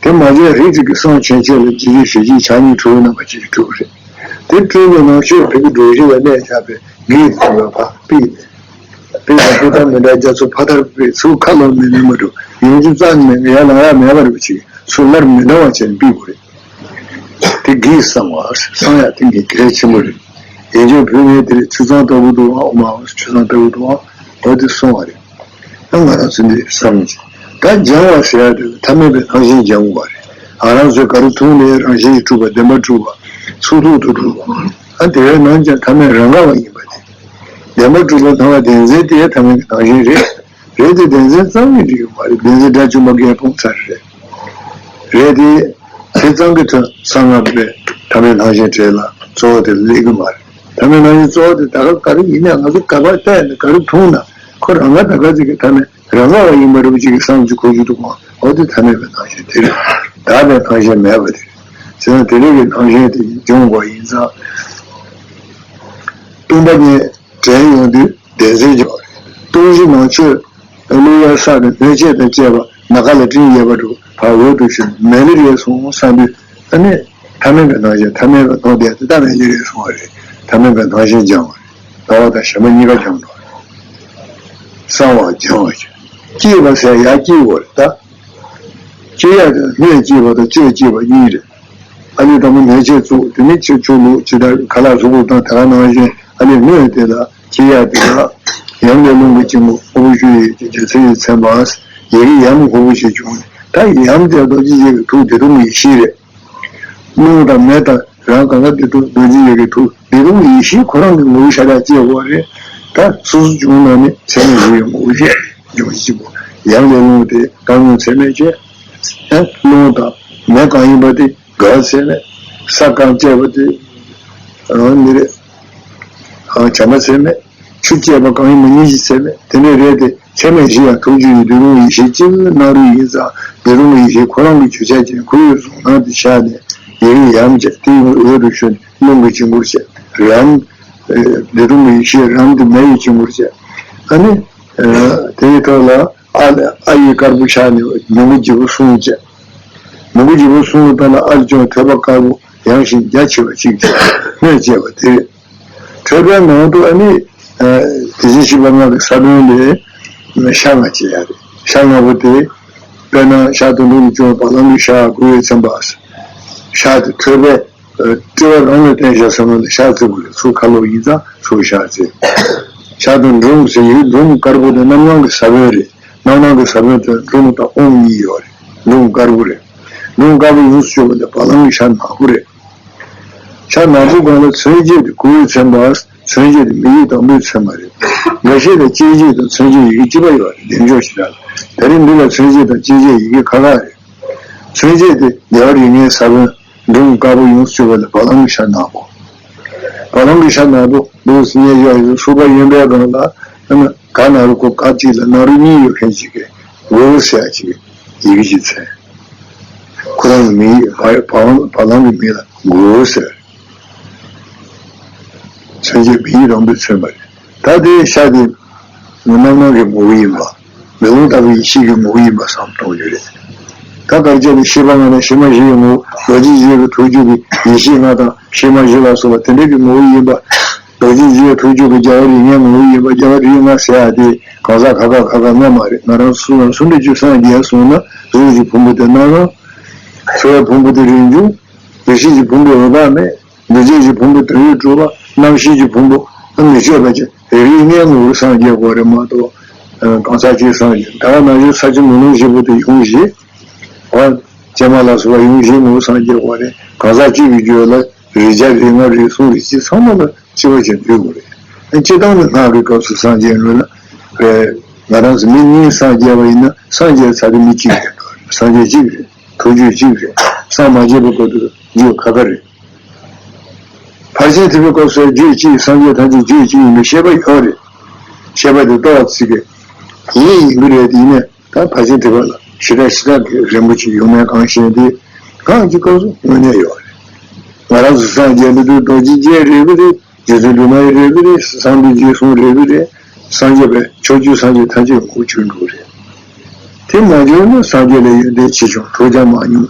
དེ་མ་བྱས་རིགས་གཅིག་གི་བསང་ཆེན་ཆེ་ལ་འཇིགས་བྱེད་ཞལ་གྱི་ཕྱག་གཉིས་བྲུས་རྣམ་པ་ཅིག་སྤྲུལ་གྱི་རེད། དེ་སྤྲུལ་པའི་ནང་ཆོས་ཕ་གི་སྒྲོམ་གཞི་ལ་གནས་བཞག་པའི་གིས་བྲིས་པ་ཕར་ཕུད་ནས། དཔེ་དང་དཔེ་ལྟར་མི་འདྲ་རྒྱ་མཚོ་ཕ་མཐར་བུད་པའི་ཚུར་ཁ་ལོག་མི་ནུས་མ་འགྲོ། ཡོང་རྒྱུ་རྩ་ནས་མེད། ཡར་ལངས་ཡག་མེད་པ་རེད་པ་ཅིག་ཚུར་སླར་མི་ལྡང་བ་བྱས་ནས་ཕུད་དགོས་རེད། དེ་གིས་བསང་བ། བསང་ཡག་དེ་གི་གལ་ཆེན་པོ་རེད། ཡིན་ཀྱང་བོད་ནས་དེ་རིང་ཆུ་གཙང་ལྟ་བུ་འདུག་ཨ། འོ་མ་ཆུ་གཙང་ལྟ་བུ་འདུག་ཨ། འོ་དེ་སོང་བ་རེད། ད་ང་རང་ཚོ་འདི་བསམ་གྱི། ད་སྦྱང་བ་ཟེར་ཡག་དེ་ཐ་མལ་པའི་རང་བཞིན་སྦྱང་དགོས་པ་རེད། ང་རང་ཚོས་ག་རེ་འཐུང་ནའི་རང་བཞིན་གྱིས་གྲུབ་པ་བདེན་པར་གྲུབ་པ། ཚུགས་ཐུག་ཏུ་གྲུབ་པ། ཨ་དེ་བས་ནང་ཀྱང་ཐ་མལ་རང་ག་བ་ཡིན་པ་དེ། བདེན་པར་གྲུབ་པ་སྣང་བ་བདེན་འཛིན་དེ་ཐ་མལ་གྱི་རང་བཞིན་རེད། རེད་དེ་བདེན་འཛིན་ཙམ་གྱིས་འགྲིག་གི་མ་རེད། བདེན་འཛིན་དགྲ་བཅོམ་པ་འགས་སྤོང་ཚར་རེད། རེད་དེ། དེ་ཙམ་གྱིས་ཐོན་གསང་སྔགས་པའི་ཐ་མལ་སྣང་ཞེན་བྲལ་ལ་གཙོ་བོ་དེ་སླེབས་ཀྱི་མ་རེད། ཐ་མལ་སྣང་ཞེན་གཙོ་བོ་དེ་ད་ག་ག་རེ་ཡིན་ནའང་ང་ཚོ་ག་པར་བལྟས་ནས་ག་རེ་འཐུང་ན་ཁོ་རང་ག་ད་ག་ཅིག་གི་ཐ་མལ་རང་ག་བ་ཡིན་པ་རེད་པ་ཅིག་གི་བསམ་གྱི་ཁོ་རྒྱུ་འདུག་གོ། འོ་དེ་ཐ་མལ་པའི་སྣང་ཞེན་དེ་རེད། དག་པའི་སྣང་ཞེན་མེད་པ་དེ་རེད། བྱས་ན་དེ་རིང་གི་སྣང་ཞེན་དེ་སྦྱོང་དགོས་ཡིན་ཙང་། སྟོང་པ་ཉིད་དྲན་ཡོང་དུས་བདེན་འཛིན་སྦྱོང་རེད། སྟོང་གཞི་ནང་ཆོས་བློ་ཡར་བསགས་ནས་སྣོད་ཆས་དང་བཅས་པ་ནམ་མཁའ་ལ་སྤྲིན་ཡལ་བ་འདྲ་བོ་ཕར་འོད་དུ་ཞུ་མལ་ལེ་རེད་སོང་བསམ་དུས་ཨ་ནི་ཐ་མལ་པའི་སྣང་ཞེན་ཐ་མལ་པའི་སྣང་བརྙན་དེ་ད་མལ་ལེ་རེད་སོང་བ་རེད། ཐ་མལ་པའི་སྣང་ཞེན་སྦྱང་བ་རེད། ལྟ་བ་དང་ཞེན་པ་གཉིས་ཀ་སྦྱངས་འགྲོ། གསང་བ་སྦྱང་བ་བྱེད། སྐྱེས་པ་ཟེར་ཡར་སྐྱེས་པ་རེད་ད། སྐྱེ་ཡག་དེ་སྣོད་སྐྱེས་པ་དང་སྤྱོད་སྐྱེས་པ་གཉིས་རེད། ཨ་ནི་དང་པོ་སྣོད་ཆས་བཙུགས། དེ་ནས་ཆུ་ཆུ་བླུགས། ཇི་ལྟར་ཁ་ལག་བཟོ་དགོས་དང་དེ་ག་ནང་བཞིན། ཨ་ནི་སྣོད་དེ་ལ་སྐྱེ་ཡག་དེ་ལ། ཡམས་ལས་རླུང་གི་འཆིང་བུ། དངོས་པོ་ཆུ་ཡི་རྒྱལ་མཚན་ཡིས་མཚན་པ། ཡི་གེ་ཡམ་ཧོ་པོ་ཞེས་བྱུང་ནས། ད་ཡམ་དེ་རྡོ་རྗེ་འཆང་གི་ཐུགས་བདེ་སྟོང་གི་ཡེ་ཤེས་རེད། རླུང་དང་མེ་དང་རང་གང་ག་བདེ་སྟོང་རྡོ་རྗེ་འཆང་གི་ཐུགས་བདེ་སྟོང་གི་ཡེ་ཤེས་ཁོ་རང་གི་ངོ་བོ་ཤ་སྟག་སྐྱེ་དགོས་རེད། ད་སོ་སོ་བྱུང་ན་ནི་ཚད་མེད་བཞི་ཡི་ངོ་བོ་ཤེས་འཇོག་གཅིག་པོ། ཡམས་ལས་རླུང་དེ་བཏང་སྙོམས་ཚད་མེད་བྱས། ཨ་རླུང་དང་མེ་གང་ཡིན་པ་དེ་དགའ་ཚད་མེད། ས་གང་བཅད་པ་དེ་རང་ནི་རེད། ཨ་བྱམས་པ་ཚད་མེད། ཆུ་བཅད་པ་གང་ཡིན་མ་གཉིས་ཀྱི་ཚད་མེད་དེ་འདྲ་རེད་དེ། ཚད་མེད་བཞི་ཡང་ཐུགས་རྒྱུད་ཀྱི་བདེ་སྟོང་གི་ཡེ་ཤེས་གཅིག་པུའི་སྣང་རུང་ཡིན་ཙང་། བདེ་སྟོང་གི་ཡེ་ཤེས་ཁོ་རང་གི་རྒྱུ་ཆ་ཅན་ཁོ་བོས་བཟུང་སྟངས་དེ་བཞག་ནས། ཡི་གེ་ཡམ་བྱས། དེའི་འོག་ཏུ་ཞུགས་ནས་རླུང་གི་འཆིང་བུར་བྱས། ཡམ། ཨེ་བདེ་སྟོང་གི་ཡེ་ཤེས་རམ་དེ་མེ་ཡི་འཆིང་བུར་བྱས། ཨ་ནི། ཨེ་དེའི་ཐོག་ལ་ཨ་ལ་ཨ་ཡི་དཀར་པོ་ཆགས་ནས་མྱུ་གུ་བརྗིད་པོ་གསུམ་བྱས། མྱུ་གུ་བརྗིད་པོ་གསུམ་གྱི་ཐོག་ལ་ཨ་ལས་བྱུང་བའི་ཐོད་པ་དཀར་པོ་ཡངས་ཤིང་རྒྱ་ཆེ་བ་གཅིག་བྱས། སྣོད་བཅས་པ་དེ་རེད། ཐོད་པའི་ནང་དུ་ཨ་ནི། ཨ་དེ་བཞིན་གཤེགས་པ་ལྔ་གི་ས་བོན་ལས་ཤ་ལྔ་བཅས་ཡ་རེད། ཤ་ལྔ་པོ་དེ། དཔེར་ན་ཤ་དང་འབྲུམ་གྱི་བཅོས་བ་ལང་གི་ཤ་དགུ་བའི་ཚན་པ། ཤ་དེ་ཐོད་པའི་ཨ་ལྟེ་བ་རང་ལ་བརྟེན་བཞག་ས་ནང་ལ་ཤ་བཙུགས་པ་རེད། ཚུར་ཁ་ལོག་ཡིན་ཙང་ཚུར་ཤ་བཙུགས། ཤ་དང་འབྲུམ་ཟེར་ཡུལ་འབྲུམ་དཀར་པོ་དེ་རྣམ་སྣང་གི་ས་བོན་རེད། རྣམ་སྣང་གི་ས་བོན་དེ་འབྲུམ་དང་ཨོམ་གཉིས་ཡོད་རེད། འབྲུམ་དཀར་པོ་རེད། འབྲུམ་དཀར་པོ་ཡོངས་སུ་གཅོད་པ་ལས་བ་ལང་གི་ཤ་ནག་པོ་རེད། ཤ་ནག་པོ་སྒང་ལ་མཚོན་བྱེད་དེ་གུ་རུས་མཚོན་པ། མཚོན་བྱེད་དེ་མི་ཡི་དང་པོས་མཚོན་པ་རེད། འགའ་ཤས་ལ་སྐྱེད་བྱེད་དང་མཚོན་བྱེད་ཡི་གེ་གཅིག་པ་ཡོད་རེད། བདེ་མཆོག་ཞེ་དྲག་ལ། ད་རེས་འདི་ལ་མཚོན་བྱེད་དང་སྐྱེད་བྱེད་ཡི་གེ་ཁ་ཁ་རེད། མཚོན་བྱེད་དེ་རྒྱལ་བ་རིགས་ལྔའི་ས་བོན་འབྲུམ་དཀར་པོ་ཡོངས་སུ་གཅོད་པ་ལས་བ་ལང་གི་ཤ་ནག་པོ། བ་ལང་གི་ཤ་ནག་པོ་འདུག་སེ་ཉལ་ཡོད་ཡོད་སུ་པ་གཡོན་པའི་སྒང་ལ། ཨ་ན་ག་ན་རུ་ཀོ་ག་གཅིག་ལ་ན་རུ་གཉིས་ཡོད་མཁན་ཅིག་གིས་གུ་རུ་ཟེར་ཡ་ཅིག་ཡི་གེ་ཅིག་མཚན། ཁོ་རང་གི་མིང་བ་བ་བ་ལང་གི་མིང་ལ་གུ་རུ་ཟེར། མཚོན་བྱེད་མི་ཡི་རང་པོས་མཚོན་པ་རེད། ད་དེ་ཤ་དེ་རྣམ་སྣང་གི་ངོ་བོ་ཡིན་པ། མེ་ལོང་ལྟ་བུའི་ཡེ་ཤེས་ཀྱི་ངོ་བོ་ཡིན་པ་བསམ་གཏོང་རྒྱུ་རེད། ད་ག་རེ་བྱས་ནས་ཤེས་པ་ལྔ་དང་ཤེས་མ་བཞི་ཡི་ངོ་བོ། རྡོ་རྗེ་འཆང་གི་ཐུགས་རྒྱུད་ཀྱི་ཡེ་ཤེས་ལྔ་དང་ཤེས་མ་བཞི་ལ་སོགས་པ་དེ་འདྲ་གི་ངོ་བོ་ཡིན་པ། རྡོ་རྗེ་འཆང་ཐུགས་རྒྱུད་ཀྱི་རྒྱལ་བ་རིགས་ལྔའི་ངོ་བོ་ཡིན་པ། རྒྱལ་བ་རིགས་ལྔ་ཟེར་ཡ་དེ་གང་ཟག་ཁ་ཁ་ཁ་ཁ་ལྔ་མ་རེད། ང་རང་སུ་དང་སུ་འདྲ་ཅིག་སངས་རྒྱས་སོང་ན་གཟུགས་ཀྱི་ཕུང་པོ་དེ་རྣམ་སྣང་། ཚོར་བའི་ཕུང་པོ་དེ་རིགས་འབྱུང་། རེག་བྱའི་ཕུང་པོ་འོད་དཔག་མེད། འདུ་བྱེད་ཀྱི་ཕུང་པོ་དོན་ཡོད་གྲུབ་པ། རྣམ་ཤེས་ཀྱི་ཕུང་པོ་མི་བསྐྱོད་པ་བཅས་རིགས་ལྔའི་ངོ་བོར་སངས་རྒྱས་དགོས་རེད་མ་གཏོགས། གང་ཟག་གཅིག་སངས་རྒྱས། ད་ག་ནང་བཞིན་ས་ཆུ་མེ་རླུང་བཞི་པོ་དེ་ཡོངས་བཞི། འོ། ཀྱེ་མ་ལ་སོགས་པ་ཡོངས་བཞིའི་ངོ་བོ་སངས་རྒྱས་དགོས་རེད། གང་ཟག་གཅིག་གི་རྒྱུད་ལ་རིགས་བརྒྱ་རིགས་ལྔ་རིགས་གསུམ་རིགས་གཅིག་ཚང་མ་ལ་གཅིག་པ་བྱས་འདུས་དགོས་རེད། ཨ་སྤྱིར་བཏང་ནས་སྔགས་ཀྱི་སྐབས་སུ་སངས་རྒྱས་འགྲོ་ན། ང་རང་ཚོ་མི་གཉིས་སངས་རྒྱས་པ་ཡིན་ན་སངས་རྒྱས་ཚར་དེ་མི་གཅིག་རེད། སངས་རྒྱས་གཅིག་རེད། ཐུགས་རྒྱུད་གཅིག་རེད། སངས་མ་རྒྱས་པའི་སྐབས་དུ་རྒྱུད་ཁ་ཁ་རེད། ཕར་ཕྱིན་ཐེག་པའི་སྐབས་སུ་རྒྱུད་གཅིག་སངས་རྒྱས་ཐམས་ཅད་རྒྱུད་གཅིག་ཡིན་པའི་ཤེས་པ་ཡོད་རེད། ཤེས་པ་དེ་རྟོགས་ཚིག་གི་ཡིན་ཡིན་གྱི་རེད་དེ། ཡིན་ནའི་ད་ཕར་ཕྱིན་ཐེག་པ་ལ་ཞེ་དྲག་ཞེ་དྲག་གི་རིན་པོ་ཆེ་ཡོད་མེད་གང་ཤེས་ཏེ། གང་གི་སྐབས་སུ་དངོས་གནས་ཡོད་རེད། ང་རང་ཚོ་སངས་རྒྱས་ལ་དུས་རྡོ་རྗེ་རྗེ་རེད་གི་རེད། རྗེ་བཙུན་སྒྲོལ་མ་རེད་གི་རེད། སངས་རྒྱས་རྗེས་གསུང་རེད་གི་རེད། སངས་རྒྱས་པའི་ཕྱོགས་བཅུའི་སངས་རྒྱས་ཐམས་ཅད་ངོ་བོ་ཆོས་འགྲོ་རེད། དེ་མ་བྱུང་ན་སངས་རྒྱས་ལ་ཡོན་ཏན་ཆེ་ཆུང་ཐོབ་ཀྱང་མ་མྱོང་།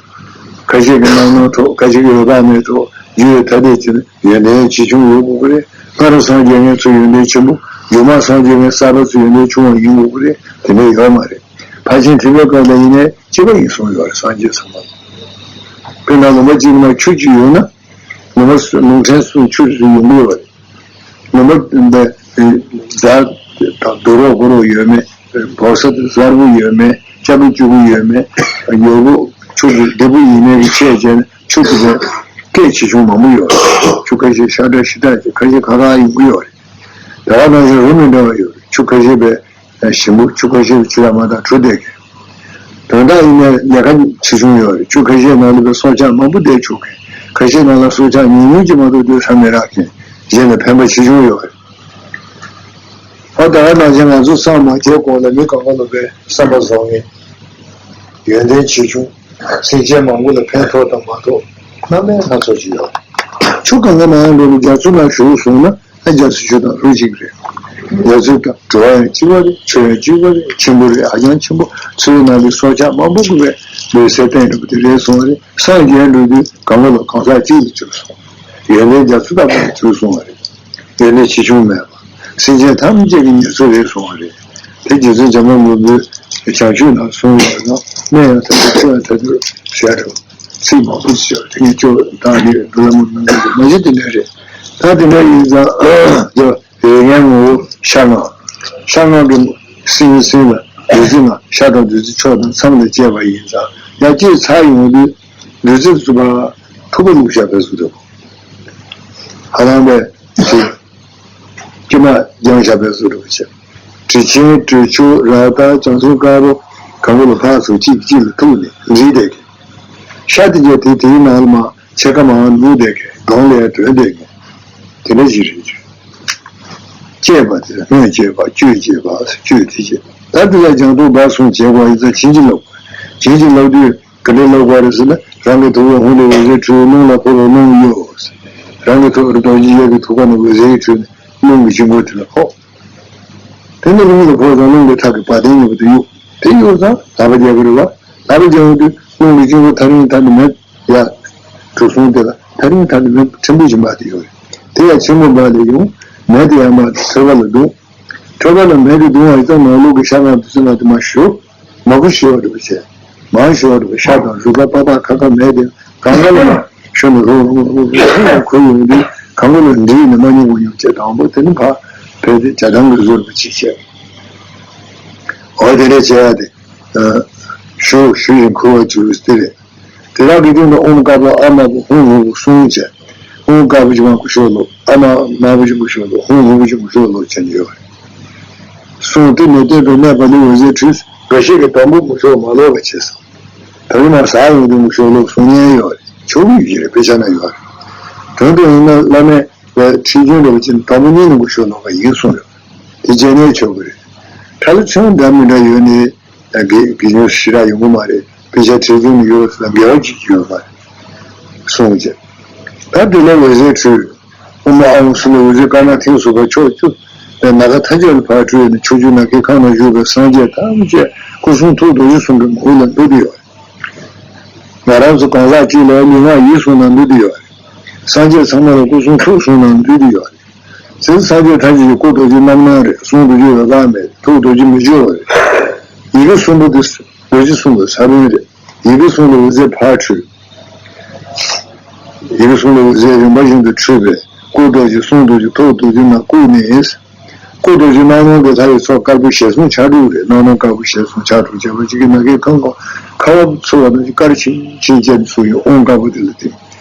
ཁ་ཤས་ཀྱི་རྣམ་སྣང་ཐོབ། ཁ་ཤས་ཀྱི་འོད་དཔག་མེད་ཐོབ། རྒྱུད་ཐ་དད་ཅིག་ན་ཡོན་ཏན་ཆེ་ཆུང་ཡོད་དགོས་ཀྱི་རེད། སྔར་སངས་རྒྱས་མཁན་ཚོ་ཡོན་ཏན་ཆེན་པོ། མཇུག་མ་སངས་རྒྱས་མཁན་གསར་པ་ཚོ་ཡོན་ཏན་ཆུང་བ་ཡིན་དགོས་ཀྱི་རེད། དེ་འདྲ་ཡོད་མ་རེད། ཕར་ཕྱིན་ཐེག་པའི་སྐབས་ལ་ཡིན་ནའི་གཅིག་པ་ཡིན་གསུངས་ཡོད་རེད། སངས་རྒྱས་ཚང་མ་ལ། དཔེར་ན་ལུང་པ་གཅིག་ན་ཆུ་གཅིག་ཡོད་ན། ལུང་པ་ལུང་ཕྲན་སུ་ཆུ་རེ་ཡོང་གི་ཡོད་རེད། ལུང་པ་འདི་རྫ་དང་རྡོ་རོག་ཕོ་རོག་ཡོད་མེད། བོག་ས་དང་གཟར་པོ་ཡོད་མེད། སྐྱ་པོ་སྐྱུ་པོ་ཡོད་མེད། ཡོ་བོ་ཆུ་དེ་བདེ་པོ་ཡིན་མེད་ཀྱི་ཆས་བྱས་ན་ཆུ་དེ་བས་སྐད་ཆེ་ཆུང་མང་པོ་ཡོད་རེད། ཆུ་ཁ་ཤས་ཤ་ཁྲག་ཤི་ཁྲག་ཅིག་ཁ་ཤས་ཁ་ཁ་ཡོང་གི་ཡོད་རེད། དེ་ག་ནང་བཞིན་རོ་མི་འདྲ་བ་ཡོད་རེད། ཆུ་ཁ་ཤས་པའི་ཞིམ་པོ། ཆུ་ཁ་ཤས་པའི་ཆུ་ལ་མ་དང་གྲུ་བསྡད་མཁན། དོན་དག་ཡིན་ནའི་ལས་ཀ་ཆེ་ཆུང་ཡོད་རེད། ཆུ་ཁ་ཤས་ནང་ལ་པའི་སྲོག་ཆགས་མང་པོ་བསྡད་ཆོག་མཁན། ཁ་ཤས་ནང་ལ་སྲོག་ཆགས་ཉུང་ཉུང་ཅིག་མ་གཏོགས་སྡོད་ས་མི་རག་མཁན། གཞན་ལ་ཕན་པ་ཆེ་ཆུང་ཡོད་རེད། ཨ་ད་ག་ནང་བཞིན་ང་ཚོ་སངས་མ་རྒྱས་གོང་ལ་མི་གང་ག་ལ་པའི་བསམ་པ་བཟང་ངན། ཡོན་ཏན་ཆེ་ཆུང་། སེམས་ཅན་མང་པོ་ལ་ཕན་ཐོགས་དང་མ་ཐོགས། སྣ་མིན་སྣ་ཚོགས་ཅིག་ཡོད་རེད། ཆུ་གང་ག་མ་ཡང་འགྲོ་ལ་རྒྱ་མཚོ་ནང་ཞུགས་སོང་ན། ཨ་རྒྱ་མཚོ་ཆུ་དང་ལྷུན་གཅིག་རེད། རྒྱ་མཚོ་དང་བྲོ་བ་ཡང་གཅིག་པ་རེད། ཆུ་ཡང་གཅིག་པ་རེད། ཆེན་པོ་རེད། ཧ་ཅང་ཆེན་པོ། མཚོའི་ནང་ལ་སྲོག་ཆགས་མང་པོ་གི་བས་ལུས་སེ་བསྟན་རེད་པ་དེ་རེད་སོང་བ་རེད། སངས་རྒྱས་འགྲོ་དུས་གང་ག་ལ་གང་ཟག་གཅིག་ལ་གྱུར་སོང་། ཡོན་ཏན་རྒྱ་མཚོ་ལྟ་བུ་ལ་གྱུར་སོང་བ་རེད། ཡོན་ཏན་ཆེ་ཆུང་མེད་པ། སེམས་ཅན་ཐམས་ཅད་ཀྱི་ཉེར་འཚོ་རེད་གསུངས་པ་རེད། དེ་རྗེ་བཙུན་བྱམས་པ་མགོན་པོའི་བྱང་ཆུབ་ནང་གསུངས་ཡོད་ན་སྨན་ཡང་དལ་འབྱོར་ཆོས་ཡང་དལ་འབྱོར་ཟེར་ཡ་འདྲ་བོ་ཚིག་མང་པོ་ཅིག་ཡོད་རེད། དེ་ངས་ཁྱོད་བདག་གིས་འགྲོ་ལ་མི་གནང་གི་མ་གཞི་དེ་འདྲ་རེད། ད་དེ་འདྲ་ཡིན་ཙང་། རིགས་ལྔའི་ངོ་བོ་ཤ་ལྔ། ཤ་ལྔ་གི་སེམས་སེམས་ལ་བདུད་རྩི་ལྔ། ཤ་དང་བདུད་རྩི་མཆོག་དང་མཚམས་ལ་བཅད་པ་ཡིན་ཙང་ཡར་བཅད་ཚར་ཡོང་དུས་བདུད་རྩི་བཙུགས་པ་ཐུག་པ་བླུགས་བཞག་པའི་བཟོ་འདྲ་བོ། ཧ་ལམ་པའི་ཚེ། དཀྱུས་མ་སྦྱངས་བཞག་པའི་བཟོ་འདྲ་བོ་བྱས། དྲི་ཆེན་དྲི་ཆུ་རཀྟ་བྱང་སེམས་དཀར་པོ་གང་ག་ལ་ཕར་ཚུར་གཅིག་གིས་གཅིག་ལ་ཐུག་ནས་འདྲིས་བསྡད་དེ། ཤ་དེ་རྒྱ་དེ་དེའི་ནང་ལ་མ་ཕྱེད་ཀ་མ་ནུབ་བསྡད་མཁན་གདོང་ལ་ཡང་སྒྲོན་བསྡད་མཁན་དེ་འདྲ་ཞིག་རེད་ཅེས། བཅད་པ་དེ་ལ་སྔོན་བཅད་པ་བཅུད་བཅད་པ་བཅུད་དེ་བཅད། ད་དེ་ལ་སྦྱང་དུ་སྦ་གསུམ་བྱེད་དགོས་ཡིན་ཙང་བྱིན་གྱིས་བརླབ་དགོས། བྱིན་གྱིས་བརླབ་དུས་ག་འདྲ་བརླབ་དགོས་རེད་ཟེར་ན། རང་གི་ཐུགས་ཀའི་ཧཱུྃ་ལས་འོད་ཟེར་འཕྲོས། རླུང་ལ་ཕོག་པའི་རླུང་གཡོ། རང་གི་ཐུགས་ཀར་རྡོ་རྗེ་གཡས་ཀྱི་ཐུགས་ཀ་ནས་འོད་ཟེར་འཕྲོས་ནས་རླུང་གི་དཀྱིལ་འཁོར་དེ་ལ་ཕོག། དེ་ནས་རླུང་ལ་ཕོག་ཙང་རླུང་གི་ཐག་གིས་བ་དན་གཉིས་པོ་དེ་གཡུག་དེ་གཡུག་ཙང་ལག་པ་རྒྱག་གི་རེད་བ། ལག་པ་རྒྱག་ཡོང་དུས་རླུང་གི་དཀྱིལ་འཁོར་ཐག་རིང་ཐག་ནས་མེད། ཡ། གྲུ་གསུམ་དེ་ལ་ཐག་རིང་ཐག་ནས་མེད་ཕྲན་བུ་ཞིག་མར་དེ་ཡོད་རེད། དེ་ཡང་ཆེན་པོ་མར་དེ་ཡོང་། མེད་དེ་ཡང་མར་དེ་ཐོད་པ་ལ་བརྡུང་། ཐོད་པ་ལ་མེད་དེ་བརྡུང་བ་ཡིན་ཙང་ནང་ལོགས་ཀྱི་ཤ་ལྔ་བདུད་རྩི་ལྔ་དེ་མར་ཞུ། མང་པོ་ཞུ་བ་འདྲ་བོ་བྱས། མང་ཞུ་བ་འདྲ་བོ། ཤ་དང་རུས་པ་པ་ཕ་ཁ་ཁ་མེད་དེ་གང་ག་ལ་ཞུ་ནས་ཧུ་ཧུ་ཧུ་ཧུ་ཁོ་ཡོང་དུས་གང་ག་ལ་འདྲིས་ནས་མ་སྙོམས་པ་སྙོམས་བྱས། དང་པོ་དེ་ནི་ཕར་ཕེབས་ཏེ་བྱ་བཏང་གི་བཟོ་འདྲ་བོ་ཅིག་བྱས། འོ་དེ་འདྲ་བྱས་ཡ་དེ། ཞུ་ཞུ་བཞིན་ཁུ་བ་བྱུགས་དེ་རེད། དེ་དག་གི་སྟེང་དུ་ཨོཾ་དཀར་པོ་ཨ་དམར་པོ་ཧཱུྃ་སྔོན་པོ་གསུམ་བྱས། ཨོཾ་དཀར་པོ་གཅིག་མར་ཁུ་ཤོག་ལོ། ཨ་དམར་དམར་པོ་གཅིག་ཁུ་ཤོག་ལོ། ཧཱུྃ་སྔོན་པོ་གཅིག་ཁུ་ཤོག་ལོ་བྱས་ནས་ཡོད་རེད། གསུང་དེ་ནས་བསྟན་པའི་གནས་པ་ལས་འོད་ཟེར་འཕྲོས། འགའ་ཤས་ཀྱིས་དང་པོ་ཁུ་ཤོག་མ་ལོག་པ་བྱས་སོང་། ད་རེས་མར་ཟག་ཡོང་དུས་ཁུ་ཤོག་ལོ་གསུང་མཁན་ཡོད་རེད། ཆོག་གི་ཡོད་རེད། དཔེ་ཆ་ན་ཡོད་རེད། དོན་དུ་ཡིན་ན་བླ་མས་ཁྲིད་རྒྱུན་འདྲ་བོ་ཅིག་དང་པོ་ཉིད་ནས་ཁུ་ཤོག་ལོག་པ་ཡིན་གསུངས་ཡོད། དེ་རྗེས་ནས་ཆོག་གི་རེད། ཁྲ་ལ་ཚོན་འདྲ་མི་འདྲ་ཡོད་ནས། དགེ་དགེ་སྦྱོང་ཞེ་དྲག་ཡོང་གི་མ་རེད། དཔེ་ཆ་ཁྲིད་རྒྱུན་ནི་ཡོད་ལ་འགལ་བ་ཅིག་ཡོད་མ་རེད། གསུངས་བྱས། ད་དེ་ལ་འོད་ཟེར་འཕྲོས། ཨོཾ་ཨཱཿཧཱུྃ་སུ་ལ་འོད་ཟེར་དཀར་ནག་མཐིང་གསུམ་པ་ཕྱོགས་བཅུ། ནམ་མཁའ་མཐའ་ཡས་ལ་ཕར་འཕྲོས་ནས་ཕྱོགས་བཅུ་ནམ་མཁའི་ཁམས་ན་བཞུགས་པའི་སངས་རྒྱས་ཐམས་ཅད་སྐུ་གསུང་ཐུགས་རྡོ་རྗེ་གསུམ་གྱི་ངོ་བོ་ལ་འདུས་ཏེ་ཡོད་རེད། ང་རང་ཚོ་གང་ཟག་གཅིག་ལ་ལུས་ངག་ཡིད་གསུམ་ལ་འདུས་ཏེ་ཡོད་རེད། སངས་རྒྱས་ཚང་མ་ལ་སྐུ་གསུང་ཐུགས་གསུམ་ལ་འདུས་ཏེ་ཡོད་རེད། དེ་སངས་རྒྱས་ཐམས་ཅད་ཀྱི་སྐུ་རྡོ་རྗེ་རྣམ་སྣང་རེད། གསུང་རྡོ་རྗེ་འོད་དཔག་མེད། ཐུགས་རྡོ་རྗེ་མི་བསྐྱོད་པ་རེད། ཡི་གེ་གསུམ་པོ་དེ་རྡོ་རྗེ་གསུམ་པོའི་ས་བོན་རེད། ཡི་གེ་གསུམ་ལ་འོད་ཟེར་ཕར་འཕྲོས། ཡི་གེ་གསུམ་ལ་འོད་ཟེར་རིམ་པ་བཞིན་དུ་འཕྲོས་པས་སྐུ་རྡོ་རྗེ་གསུང་རྡོ་རྗེ་ཐུགས་རྡོ་རྗེ་རྣམས་བཀུག་ནས། སྐུ་རྡོ་རྗེ་རྣམ་སྣང་གི་ལྷ་ཡི་ཚོགས་དཀར་པོ་ཞལ་གསུམ་ཕྱག་དྲུག་རེད། རྣམ་སྣང་དཀར་པོ་ཞལ་གསུམ་ཕྱག་དྲུག་བྱས་པ་ཅིག་གིས་ནམ་མཁའི་ཁམས་ཁམས་ཁ་བ་ཚུགས་པ་ནང་བཞིན་དཀར་ཆེམ་ཆེམ་བྱས་ནས་བཞུགས་ཡོད། ཨོཾ་དཀར་པོ་དེ་ལ་བསྟིམ།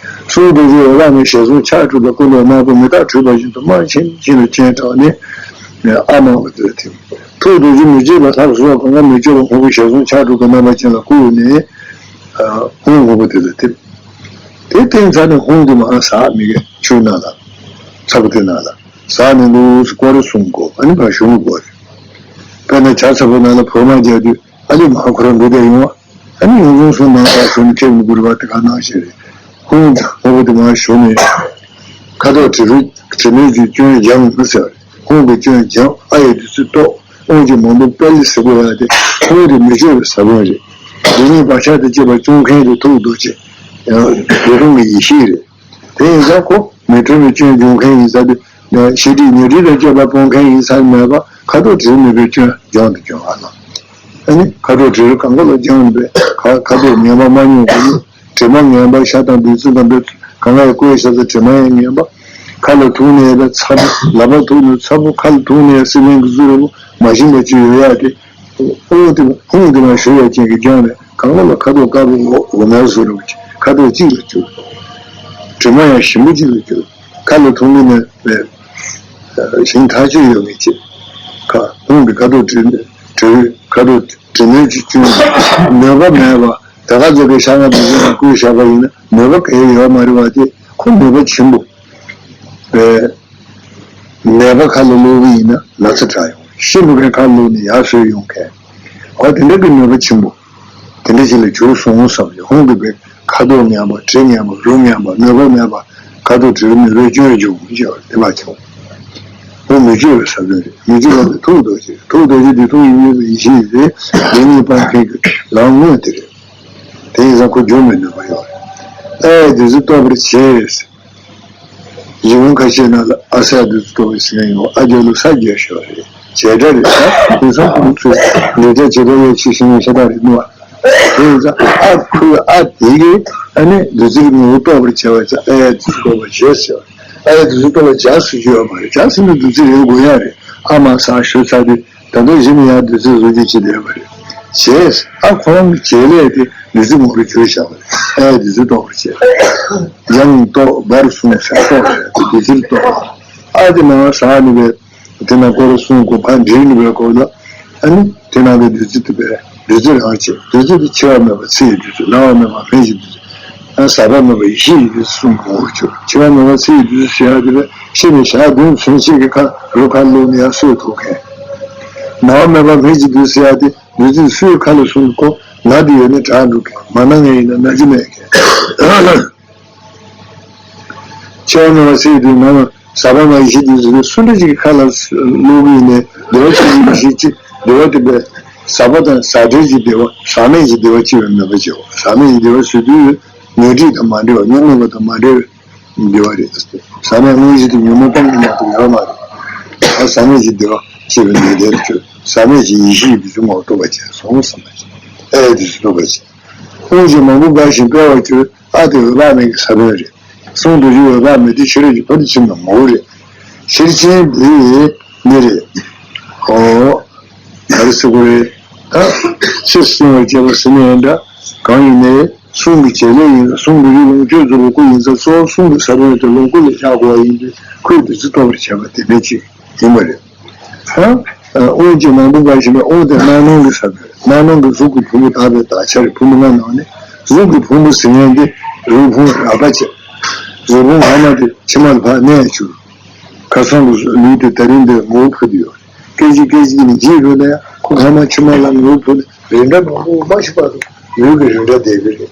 གསུང་རྡོ་རྗེ་འོད་དཔག་མེད་ཞལ་གསུམ་ཕྱག་དྲུག་ལ་སྐུ་ལུས་དམར་པོ་མེ་སྟག་འཁྲིགས་པ་བཞིན་དུ་དམར་ཆེམ་ཆེམ་ལ་སྤྱན་དྲངས་ནས་ཨ་དམར་པོ་དེ་ལ་བསྟིམ། ཐུགས་རྡོ་རྗེ་མི་བསྐྱོད་པ་ལྷར་གཟོ་བ་གང་ག་མི་བསྐྱོད་པ་སྔོན་པོ་ཞལ་གསུམ་ཕྱག་དྲུག་གི་རྣམ་པ་ཅན་ལ་བཀུག་ནས་ཧཱུྃ་སྔོན་པོ་དེ་ལ་བསྟིམ། དེ་བསྟིམ་ཚར་ནས་ཧཱུྃ་དེ་མར་ཟག་མི་གི་ཆུ་ནང་ལ་ཚྭ་པོ་དེ་ནང་ལ་ཟག་ནས་འདུག་སེ་སྐོར་ར་གསུམ་བསྐོར། ཨ་ནི་ཕར་ཞུ་ནི་བསྐོར་རེད། དཔེར་ན་ཇ་ཚྭ་པོ་ནང་ལ་བོད་མ་རྒྱག་དུས་ཨ་ལི་མར་ཁོ་རང་འདུག་བསྡད་ཡོང་བ། ཨ་ནི་ཡོངས་རྫོགས་སོང་ནང་ལ་ཞུ་ནི་ཁེབས་ནི་དགུ་རེད་བ། དེ་ག་ནང་བཞིན་རེད། ཧཱུྃ་དང་ཧཱུྃ་དེ་མར་ཞུ་ནས་ཁ་དོག་དྲི་རོ་དྲི་མེད་ཀྱི་སྐྱོན་སྦྱང་ཟེར་བ་རེད། ཧཱུྃ་གི་སྐྱོན་སྦྱང་། ཨ་ཡི་བདུད་རྩི་གཏོར། དབང་གི་མང་པོ་སྤེལ་ཟེར་དགོས་ཡ་དེ་ཧཱུྃ་དེ་མི་བསྐྱོད་པའི་ས་བོན་རེད། ལུས་ནི་བག་ཆགས་དང་བཅས་པ་སྐྱོང་མཁན་དེ་ཐུགས་རྡོ་རྗེ་ཡང་རེ་སྟོང་གི་ཡེ་ཤེས་རེད། དེ་ཡིན་ཙང་ཁོ་མི་འཕྲོད་པའི་སྐྱོན་སྦྱོང་མཁན་ཡིན་ཙང་དེ་ཤེས་སྒྲིབ་ཉོན་སྒྲིབ་དང་བཅས་པ་སྤོང་མཁན་ཡིན་ཙང་མེད་པ་ཁ་དོག་དྲི་མེད་པའི་སྐྱོན་སྦྱོང་དུ་སྐྱོང་བ་ལ། ཨ་ནི་ཁ་དོག་དྲི་རོ་གང་ག་ལ་སྦྱངས་པས་ཁ་ཁ་དོག་ངན་པ་མ་མྱོང་བ་ཡིན། དྲི་མ་ངན་པ་ཤ་དང་བདུད་རྩི་དང་བོད་གང་ག་ཡི་བཀོལ་བྱས་ཙང་དྲི་མ་ཡང་ངན་པ། ཁ་ལ་ཐུག་ནས་ཡོད་པའི་ཚྭ་པོ། ལག་པ་ཐུག་ནས་ཚྭ་པོ། ཁ་ལ་ཐུག་ནས་ཡོད་སི་པན་གྱི་བཟོ་འདྲ་པོ་མ་ཞིམ་པ་ཅིག་ཡོད་ཡ་དེ། ཨོ་དེ་ཧཱུྃ་དེ་མར་ཞུ་ཡ་ཅན་གྱི་སྦྱོང་ནས་གང་ག་ལ་ཁ་དོག་དཀར་པོ་འོ་འོ་མའི་བཟོ་འདྲ་པོ་ཅིག་ཁ་དོག་གཅིག་ལ་གྱུར། དྲི་མ་ཡང་ཞིམ་པོ་ཅིག་ལ་གྱུར། ཁ་ལ་ཐུག་ནས་ནས་ཞིང་ཐག་ཆོད་ཡོད་མེད་ཅིག་ཁ་ཧཱུྃ་གི་ཁ་དོག་དྲི་དྲི་ཁ་དོག་དྲི་མེད་ཀྱི་སྐྱོན་ནུས་པ་མེད་པ། ད་ག་ཚོད་ཀྱི་ཤ་ང་དུ་ཟེར་ན་བསྐུལ་བཞག་པ་ཡིན་ན་ནུས་པ་གང་ཡང་ཡོད་མ་རེད་བ། དེ་ཁོ་ནུས་པ་ཆེན་པོ་པས། ནད་པ་ཁ་ལ་བླུགས་པ་ཡིན་ན་ན་ཚ་དྲག་ཡོང་། ཤི་འགྲོ་མཁན་ཁ་ལ་བླུགས་ནས་ཡར་གསོས་ཡོང་མཁན། འོ་དེ་འདྲ་གི་ནུས་པ་ཆེན་པོ་དེ་འདྲ་ཞིག་ལ་གྱུར་སོང་བསམ་ཡོད། ཧཱུྃ་གི་པས་ཁ་དོག་ངན་པ་དྲི་ངན་པ་རོ་ངན་པ་ནུས་པ་མེད་པ། ཁ་དོག་དྲི་རོ་ནུས་པའི་སྐྱོན་འཇུག་མི་བྱེད་པ་དེ་མ་བྱུང་། ཧཱུྃ་མི་བསྐྱོད་པའི་ས་བོན་རེད། མི་བསྐྱོད་པ་དེ་ཐུགས་རྡོ་རྗེ་རེད། ཐུགས་རྡོ་རྗེ་འདི་ཐུགས་ཡིད་གཉིས་པའི་ཡེ་ཤེས་རེད། ལུས་གཉིས་སྤངས་མཁན་གྱི་ལམ་དངོས་དེ་རེད། དེ་ཡིན་ཙང་ཁོ་འཇུག་མི་ནུས་པ་ཡོད་རེད། ཨེ་བདུད་རྩི་གཏོར་བར་བྱེད། གཞུང་ཁ་ཤས་ནང་ལ་ཨ་གསལ་བདུད་རྩི་གཏོར་བའི་ཟེར་མཁན་ཡོད། ཨ་རྒྱབ་ལ་ས་རྒྱས་ཤོག་རེད། བྱེད་སྒྲ་རེད། ད་དེང་སང་ཁོང་ཚོས་འབྲེལ་སྒྲ་བྱེད་སྒྲ་ཡོད་ཅེས་ཤེས་ཡོན་ཤ་སྟག་རེད་འདུག་བ། དེ་ཡིན་ཙང་ཨ་ཁུ་ཨ་དེ་གིས་ཨ་ནི་བདུད་རྩི་གི་ངོ་བོ་རྟོགས་པར་བྱ་བ་ཙང་ཨ་ཡ་བདུད་རྩི་རྟོགས་པར་བྱེད་ཟེར་བ། ཨ་ཡ་བདུད་རྩི་རྟོགས་པར་བྱ་ཟེར་རྒྱུ་ཡོད་མ་རེད། བྱ་ཟེར་ན་བདུད་རྩི་རེད་དགོས་ཡ་རེད། ཨ་མ་ས་ཞོ་ཚ་དེ། ད་དུང་གཞི་ནས་ཡང་བདུད་རྩི་བཟོ་རྒྱུ་ཅི་བསྡད་པ་རེད། བྱས། ཨ་ཁོ་རང་གི་བྱེད་ལས་དེ་བདུད་རྩི་ངོ་རུ་གྱུར་བཞག་པ་རེད། ཨ་ཡ་བདུད་རྩི་རྟོགས་པར་བྱེད། ཡང་རྟོགས་པར་གསུངས་ཟེར་རྟོགས་རེད། བདུད་རྩིར་རྟོགས། ཨ་དེ་ནང་ཟག་ནི་བས། དེ་ནང་སྐོར་གསུམ་གོ་ཕ་འདྲེས་ནི་བས་གོ་ལ། ཨ་ནི་དེ་ནང་གི་བདུད་རྩི་དེ་བས་བདུད་རྩི་རང་བྱེད། བདུད་རྩི་དེ་འཆི་བ་མེད་པ་ཚེ་ཡི་བདུད་རྩི། ན་བ་མེད་པ་སྨན་གྱི་བདུད་རྩི། ཨ་ཟག་པ་མེད་པ་ཡེ་ཤེས་ཀྱི་བདུད་རྩི་གསུམ་གོ་གྱུར། འཆི་བ་མེད་པ་ཚེ་ཡི་བདུད་རྩི་ཟེར་ཡ་དེ་བས་ཤི་ནས་ཞག་བདུན་ཚུན་ཆད་ཀྱི་ཁ་རུ་ཁ་ལོ་ནི་ཡང་གསོད་ཐུབ་མཁན། ན་བ་མེད་པ་སྨན་གྱི་བདུད་རྩི་ཟེར་ཡ་དེ། བདུད་རྩི་སུའི་ཁ་ལ་སོང་གོ། ན་དེ་ཡོད་ན་དྲག་འགྲོ་མཁན། མ་ན་ངེས་ཡིན་ན་ན་རྒྱུ་མེད་མཁན། འཆི་བ་མེད་པ་ཚེ་ཡི་དུས་ནམ་ཟག་པ་མ་ཡེ་ཤེས་དུས་སུ་སུ་འདྲ་ཅིག་གི་ཁ་ལ་བླུག་གི་ཡིན་ནའི་བདེ་བ་ཅིག་ཡིན་ཞིག་ཅིག་བདེ་བ་དེ་བས་ཟག་པ་དང་ཟག་བྲལ་གྱི་བདེ་བ། ཟག་མེད་ཀྱི་བདེ་བ་ཅི་བས་མེད་པ་བྱེད། ཟག་མེད་ཀྱི་བདེ་བ་ཟེར་དུས་ཉོན་སྒྲིབ་དང་མ་འདྲེས་པ། ཉོན་མོངས་པ་དང་མ་འདྲེས་པའི་བདེ་བ་རེད། ཟག་མེད་དངོས་གཞི་དེ་ཉོན་མོངས་སྤངས་པ་མ་གཏོགས་ཡོད་མ་རེད། ཨ་ཟག་མེད་ཀྱི་བདེ་བ་ཅེས་པའི་ནི་དེར་གྱུར། ཟག་མེད་ཀྱི་ཡེ་ཤེས་ཀྱི་བདུད་རྩི་ངོ་བོ་རྟོགས་པར་བྱས་སོ་ཟེར་བ་ཅིག་ཨེ་དེ་ཚོ་རྟོགས་པར་བྱས། དབུགས་ཀྱི་མང་པོ་འབར་ཞིང་འཕེལ་བར་གྱུར། ཨ་དེ་འོད་དཔག་མེད་ཀྱི་ས་བོན་རེད། གསུང་དུ་བཞུགས་འོད་དཔག་མེད་དེ་ཕྱི་རོལ་གྱི་ཕ་རོལ་ཕྱིན་གྱི་ངོ་བོ་རེད། ཤེར་ཕྱིན་འདི་ནི་རེད། ཨོ། ག་རེ་ཟེར་དགོས་རེད། ད་ཕྱིས་སུ་སྲིང་བར་བྱེད་པ་ཟེར་ནའི་འདྲ། གང་ཡིན་ནའི་གསུང་གི་བྱེད་ལས་ཡིན། གསུང་གི་རིགས་ལོངས་སྤྱོད་རྫོགས་པའི་སྐུ་ཡིན་ཙང་གཙོ་བོ་གསུང་གི་ས་བོན་དེ་ལོངས་སྐུ་ལ་བཞག་དགོས་པ་ཡིན་དུས་ཁོས་བདུད་རྩི་རྟོགས་པར་བྱེད་པ་དེ་འདྲ་ཅིག་ཡིན་པ་རེད། ཧ། དབུགས་ཀྱི་མང་པོ་འབར་བཞིན་པའི་དབུགས་དེ་རྣ་ལུང་གི་ས་བོན། རྣ་ལུང་གི་གཟུགས་ཀྱི་ཕུང་པོ་དག་པའི་དག་ཆ་རེད། ཕུང་པོ་ལྔ་ནང་ནས་གཟུགས་ཀྱི་ཕུང་པོ་ཟེར་མཁན་དེ་གཟུགས་ཕུང་རགས་པ་བྱས། གཟུགས་ཕུང་ལྷག་མ་དེ་མཆིལ་མ་ལ་ཕར་གནས་གྱུར། ཁ་སང་གི་ལུས་དེ་ད་རིང་འདིར་ངོ་བོ་འཕོ་དུ་ཡོད། སྐད་ཅིག་སྐད་ཅིག་ནས་འཇིག་འགྲོ་ན་ཡང་ཁོ་ལྷག་མ་མཆིལ་མ་ལ་ངོ་བོ་འཕོ་ནས་རིགས་འདྲ་མང་པོ་མ་ཤི་བར་དུ་ལུས་ཀྱི་རིགས་འདྲ་བསྡད་ཀྱི་རེད།